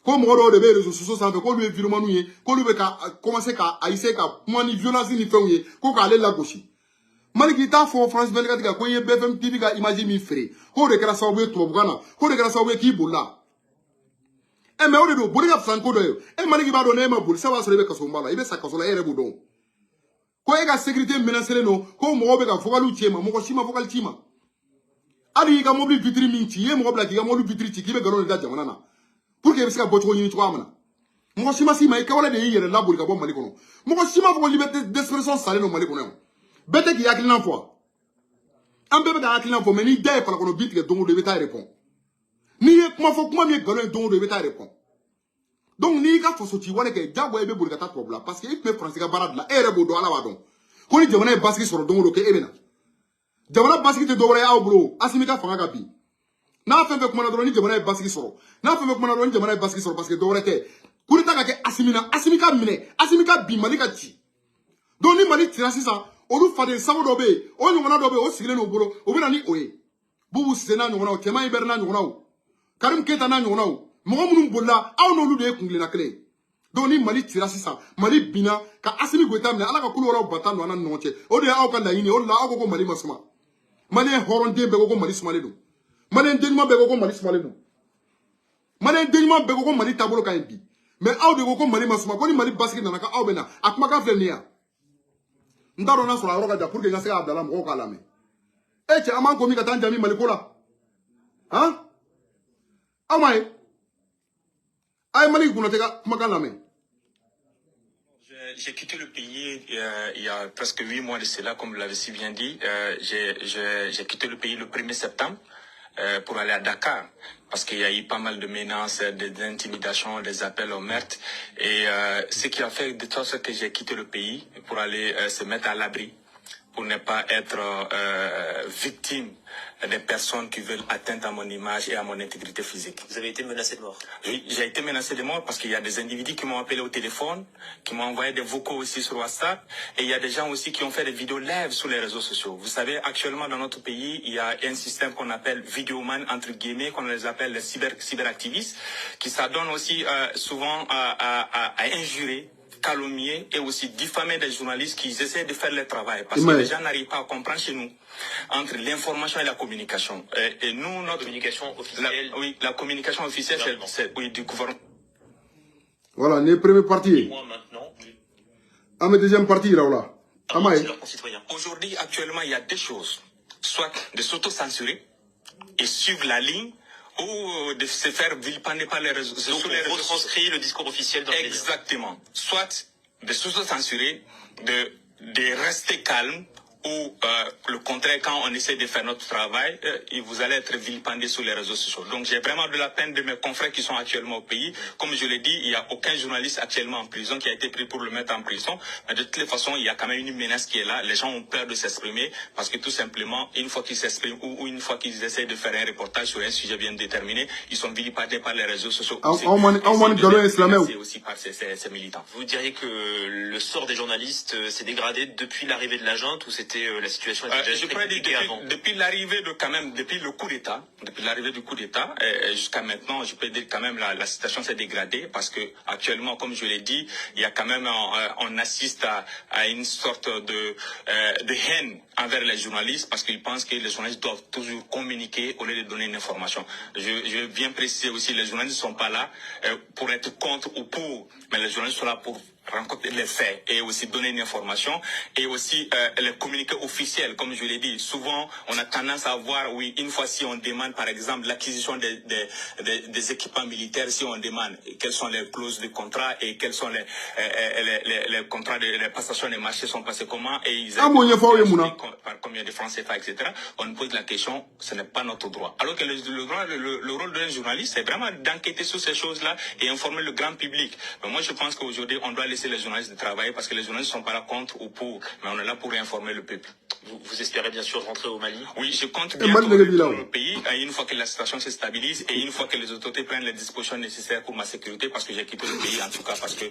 ko mɔgɔ dɔw de bɛ réseaux sociaux sanfɛ, k'olu ye vidéomanw ye, k'olu bɛ ka commencer ka a essayer ka kuma ni violence ni fɛnw ye, ko k'ale lagosi. Maliki t'a fɔ France 24 kan ko i ye BFM TV ka image min feere, k'o de kɛra sababu ye tubabukan na, k'o de kɛra sababu ye k'i bolila. Ɛ, mais o de don, boli ka fisa ni ko dɔ ye. E Maliki b'a dɔn, n'e ma boli sisan, b'a sɔrɔ e bɛ kasoba la, i bɛ sa kaso la, e yɛrɛ b'o dɔn. Ko e ka sécurité menacé don, ko mɔgɔw bɛ ka vocaliw ci e ma. Mɔgɔ si ma vocal ci ma. Hali i ka mobili vitre min ci, i ye mɔgɔ bila k'i ka mobili vitre ci, k'i bɛ nkalon de da jamana na pour que i bɛ se ka bɔcogo ɲini cogoya min na. Mɔgɔ si ma s'i ma, i kɛwale de y'i yɛrɛ laboli ka bɔ Mali kɔnɔ. Mɔgɔ si ma fɔ ko liberté d'expression salen don Mali kɔnɔ yan. Bɛɛ tɛ k'i hakilina fɔ, an bɛɛ bɛ ka hakilina fɔ, mais n'i da ye falakɔnɔ bin tigɛ don o don, i bɛ taa répond. N'i ye kuma fɔ, kuma min ye nkalon ye, don o don i bɛ taa répond. Donc n'i y'i ka faso ci wale kɛ, diyagoya i bɛ boli ka taa tubabu la, parce que i tun bɛ Faransi ka baara de la. E yɛrɛ b'o dɔn, Ala b'a dɔn ko ni jamana ye basigi sɔrɔ don o don, k'e bɛ na. Jamana basigi tɛ dɔwɛrɛ ye aw bolo, Asimi ka fanga ka bin. N'a fɛn fɛn kumana dɔrɔn, ni jamana ye basigi sɔrɔ, n'a fɛn fɛn kumana dɔrɔn, ni jamana ye basigi sɔrɔ, parce que dɔwɛrɛ tɛ, coup d'état ka kɛ Asimi na, Asimi ka minɛ, Asimi ka bin, Mali ka ci. Donc ni Mali cira sisan, olu faden sago dɔ bɛ yen, o ɲɔgɔnna dɔ bɛ yen, o sigilen don u bolo, o bɛ na ni o ye. Bubu Sise n'a ɲɔgɔnnaw, Cɛman Ibɛri n'a ɲɔgɔnnaw, Karim Keyita n'a ɲɔgɔnnaw, mɔgɔ minnu bolila, aw n'olu de ye kuntilenna kelen ye. Donc ni Mali cira sisan, Mali binna ka Asimi Goyita minɛ, Ala ka kulu wɛrɛw bata don an ni ɲɔgɔn cɛ. O de ye aw ka laɲini ye. O de la aw ko ko Mali ma suma. Maliyɛn hɔrɔnden bɛɛ ko ko Mali sumalen don. Maliyɛn den ɲuman bɛɛ ko ko Mali sumalen don. Maliyɛn den ɲuman bɛɛ ko ko Mali taabolo ka ɲi bi. Mais aw de ko ko Mali ma suma, ko ni Mali basigi nana, ko aw bɛ na. A kumakan filɛ nin ye yan. N t'a dɔn n'a sɔrɔ a yɔrɔ ka jan pour que n ka se k'a bila la mɔgɔw k'a lamɛn. E cɛ, an b'an ko min ka taa an jaabi Mali ko la han, aw ma ye. A ye Mali Konate ka kumakan lamɛn. J'ai quitté le pays il y a presque 8 mois de cela, comme vous l'avez si bien dit. J'ai quitté le pays le 1er septembre pour aller à Dakar, parce qu'il y a eu pas mal de menaces, des intimidations, des appels au meurtre. Et ce qui a fait de tout ce que j'ai quitté le pays pour aller se mettre à l'abri, pour ne pas être victime des personnes qui veulent atteindre à mon image et à mon intégrité physique. Vous avez été menacé de mort? Oui, j'ai été menacé de mort parce qu'il y a des individus qui m'ont appelé au téléphone, qui m'ont envoyé des vocaux aussi sur WhatsApp, et il y a des gens aussi qui ont fait des vidéos live sur les réseaux sociaux. Vous savez, actuellement dans notre pays, il y a un système qu'on appelle vidéoman, entre guillemets, qu'on les appelle les cyberactivistes, qui s'adonnent aussi souvent à injurer, calomnier et aussi diffamer des journalistes qui essaient de faire leur travail. Parce que les gens n'arrivent pas à comprendre chez nous entre l'information et la communication. Et nous, notre communication officielle. Oui, la communication officielle, c'est, oui, du gouvernement. Voilà, nin première partie. Moi maintenant. An bɛ deuxième partie yira o la. An m'a ye. Leurs concitoyens. Aujourd'hui, actuellement, il y a deux choses. Soit de s'auto-censurer et suivre la ligne, ou de se faire vilipender par les réseaux. Donc sur les on réseaux retranscrit le discours officiel dans les médias. Exactement. Soit de s'auto-censurer, de rester calme, ou le contraire, quand on essaie de faire notre travail, et vous allez être vilipendé sur les réseaux sociaux. Donc j'ai vraiment de la peine de mes confrères qui sont actuellement au pays. Comme je l'ai dit, il n'y a aucun journaliste actuellement en prison qui a été pris pour le mettre en prison. Mais de toutes les façons, il y a quand même une menace qui est là. Les gens ont peur de s'exprimer parce que tout simplement, une fois qu'ils s'expriment ou une fois qu'ils essaient de faire un reportage sur un sujet bien déterminé, ils sont vilipendés par les réseaux sociaux. Anw ma ni nkalon ye silamɛw. C'est aussi par ces militants. Vous diriez que le sort des journalistes s'est dégradé depuis l'arrivée de la junte ou c'était la situation était déjà Je très pourrais dire compliquée depuis, avant? Depuis l'arrivée de quand même, depuis le coup d'État, depuis l'arrivée du coup d'État jusqu'à maintenant, je peux dire quand même la situation s'est dégradée parce que actuellement, comme je l'ai dit, il y a quand même, on assiste à une sorte de haine envers les journalistes parce qu'ils pensent que les journalistes doivent toujours communiquer au lieu de donner une information. Je veux bien préciser aussi, les journalistes ne sont pas là pour être contre ou pour, mais les journalistes sont là pour rencontrer les faits et aussi donner une information et aussi les communiqués officiels. Comme je l'ai dit, souvent on a tendance à voir, oui, une fois si on demande par exemple l'acquisition des équipements militaires, si on demande quelles sont les clauses de contrat et quels sont les contrats de les passations des marchés sont passés comment et ils An b'o ɲɛfɔ aw ye mun na? par combien de francs CFA, etc. On nous pose la question, ce n'est pas notre droit. Alors que le rôle d'un journaliste, c'est vraiment d'enquêter sur ces choses-là et informer le grand public. Mais moi, je pense qu'aujourd'hui, on doit laisser les journalistes travailler parce que les journalistes ne sont pas là contre ou pour, mais on est là pour informer le peuple. Vous espérez bien sûr rentrer au Mali? Oui, je compte Et bientôt Mali nege b'i la o. retourner au pays une fois que la situation se stabilise et une fois que les autorités prennent les dispositions nécessaires pour ma sécurité, parce que j'ai quitté le pays en tout cas parce que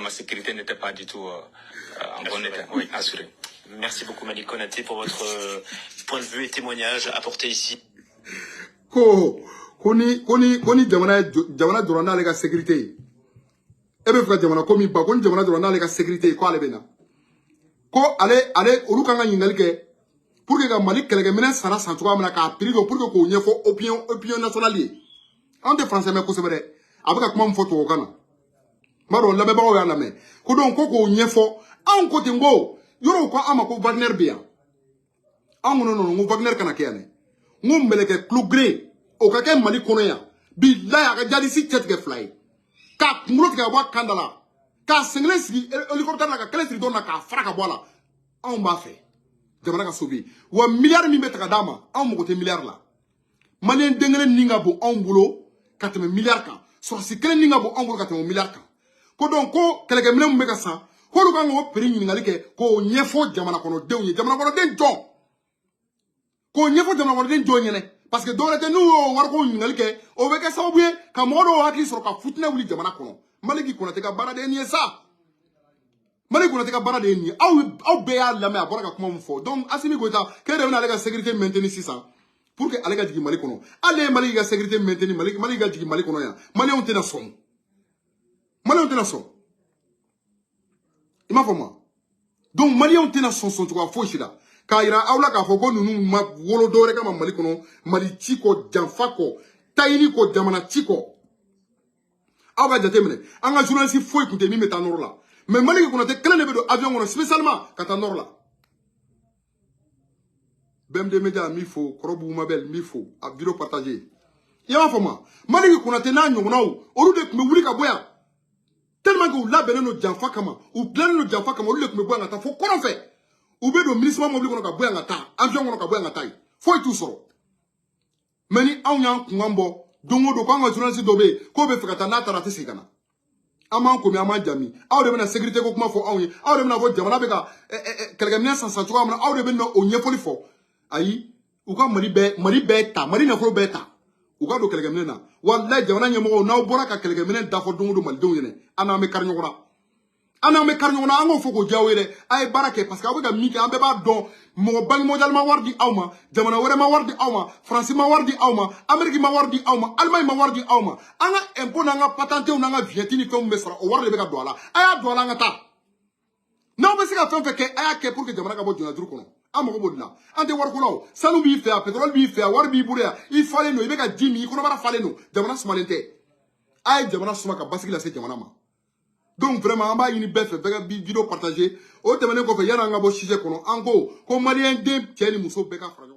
ma sécurité n'était pas du tout en bon Assurée. État. Oui, assurée. Merci beaucoup Malik Konaté pour votre point de vue et témoignage apporté ici. Ko ni jamana ye jamana jɔra n'ale ka sécurité ye, e bɛ fɛ ka jamana ko min ban, ko ni jamana jɔra n'ale ka sécurité ye, ko ale bɛ na, ko ale olu kan ka ɲininkali kɛ pour que ka Mali kɛlɛkɛminɛn sara san cogoya min na, k'a prix dɔn, pour que k'o ɲɛfɔ opinion nationale ye. Anw tɛ français mɛn kosɛbɛ dɛ. A bɛ ka kuma min fɔ tubabukan na, n b'a dɔn lamɛnbagaw y'a lamɛn. Ko donc ko k'o ɲɛfɔ anw. Ko ten ko yɔrɔw ko an ma ko Wagner bɛ yan. Anw ko non, non, n ko Wagner kana kɛ yan dɛ. N ko mɛlɛkɛ tulo gere o ka kɛ Mali kɔnɔ yan, bilayi, a ka jadisi cɛ tigɛ fila ye, k'a kunkolo tigɛ ka bɔ a kan da la, k'a sen kelen sigi hélicoptère la, ka kelen siri dɔw la, k'a fara ka bɔ a la. Anw b'a fɛ jamana ka sauver wa. Miliyari min bɛ ta ka d'a ma, anw mago tɛ miliyari la. Maliyɛn den kelen nin ka bon anw bolo ka tɛmɛ miliyari kan. Sɔrɔsi kelen nin ka bon anw bolo ka tɛmɛ miliyari kan. Ko donc ko kɛlɛkɛminɛn min bɛ ka san, k'olu kan k'o prix ɲininkali kɛ k'o ɲɛfɔ jamana kɔnɔdenw ye. Jamana kɔnɔden jɔn? K'o ɲɛfɔ jamana kɔnɔden jɔn ɲɛnɛ? Parce que dɔwɛrɛ tɛ, n'u y'o wariko ɲininkali kɛ, o bɛ kɛ sababu ye ka mɔgɔ dɔw hakili sɔrɔ ka futinɛ wuli jamana kɔnɔ. Maliki Konate ka baara de ye nin ye sa. Mali Konate ka baara de ye nin ye. Aw bɛɛ y'a lamɛn, a bɔra ka kuma min fɔ. Donc Asimi Goyita k'e de bɛna ale ka sécurité maintenir sisan pour que ale ka jigin Mali kɔnɔ. Hali ye Mali ka sécurité maintenir, Mali ka jigin Mali kɔnɔ yan, Maliyɛnw tɛna sɔn, Maliyɛnw tɛna sɔn. I m'a fɔ ma? Donc Maliyɛnw tɛna sɔn sɔn cogoya fosi la k'a yira aw la k'a fɔ ko ninnu ma wolo dɔwɛrɛ kama Mali kɔnɔ, Mali ci kɔ, janfa kɔ, tayini kɔ, jamana ci kɔ. Aw ka jateminɛ, an ka journaliste foyi tun tɛ min bɛ taa nord la, mais Maliki Konate kelen de bɛ don avion kɔnɔ spécialement ka taa nord la. BMD Media, n b'i fo. Kɔrɔ Bugu Mabel, n b'i fo. A vidéo partager, i y'a faamu? Maliki Konate n'a ɲɔgɔnnaw, olu de tun bɛ wuli ka bɔ yan, tellement que u labɛnnen don janfa kama, u dilannen don janfa kama. Olu de tun bɛ bɔ yan ka taa fo kɔrɔn fɛ. U bɛ don MINUSMA mobili kɔnɔ ka bɔ yan ka taa avion kɔnɔ ka bɔ yan ka taa yen, foyi t'u sɔrɔ. Mais ni anw y'an kunkan bɔ don o don k'an ka journaliste dɔ bɛ yen k'o bɛ fɛ ka taa, n'a taara, a tɛ segin ka na. An b'an komi, an b'an jami. Aw de bɛna sécurité ko kuma fɔ anw ye, aw de bɛna fɔ jamana bɛ ka kɛlɛkɛminɛn san san cogoya min na, aw de bɛ na o ɲɛfɔli fɔ. Ayi, u ka Mali bɛɛ, Mali bɛɛ ta, Mali nafolo bɛɛ ta, u ka don kɛlɛkɛminɛn na. Walayi, jamana ɲɛmɔgɔw, n'aw bɔra ka kɛlɛkɛminɛn dafɔ don o don malidenw ɲɛnɛ, an n'an bɛ kari ɲɔgɔn na, an n'an bɛ kari ɲɔgɔn na. An k'o fɔ k'o diya aw ye dɛ. A ye baara kɛ, parce que aw bɛ ka min kɛ, an bɛɛ b'a dɔn. Mɔgɔ Banque mondiale ma wari di aw ma, jamana wɛrɛ ma wari di aw ma, Faransi ma wari di aw ma, Amérique ma wari di aw ma, Allemagne ma wari di aw ma. An ka impôt n'an ka patentew n'an ka vignette ni fɛnw bɛ sara, o wari de bɛ ka don a la. A y'a don a la, an ka taa. N'aw bɛ se ka fɛn fɛn kɛ, a y'a kɛ pour que jamana ka bɔ jɔnjuru kɔnɔ. An mago b'o de la. An tɛ wariko la. O sanu b'i fɛ yan, pétrole b'i fɛ yan, wari b'i bolo yan, i falen don, i bɛ ka ji min, i kɔnɔbara falen don, jamana sumalen tɛ. A ye jamana suma ka basigi lase jamana ma. Donc vraiment, an b'a ɲini bɛɛ fɛ, bɛɛ ka vidéo partager. O tɛmɛnen kɔfɛ, yanni an ka bɔ sujet kɔnɔ, an ko ko maliyɛn den cɛ ni muso bɛɛ ka fara ɲɔgɔn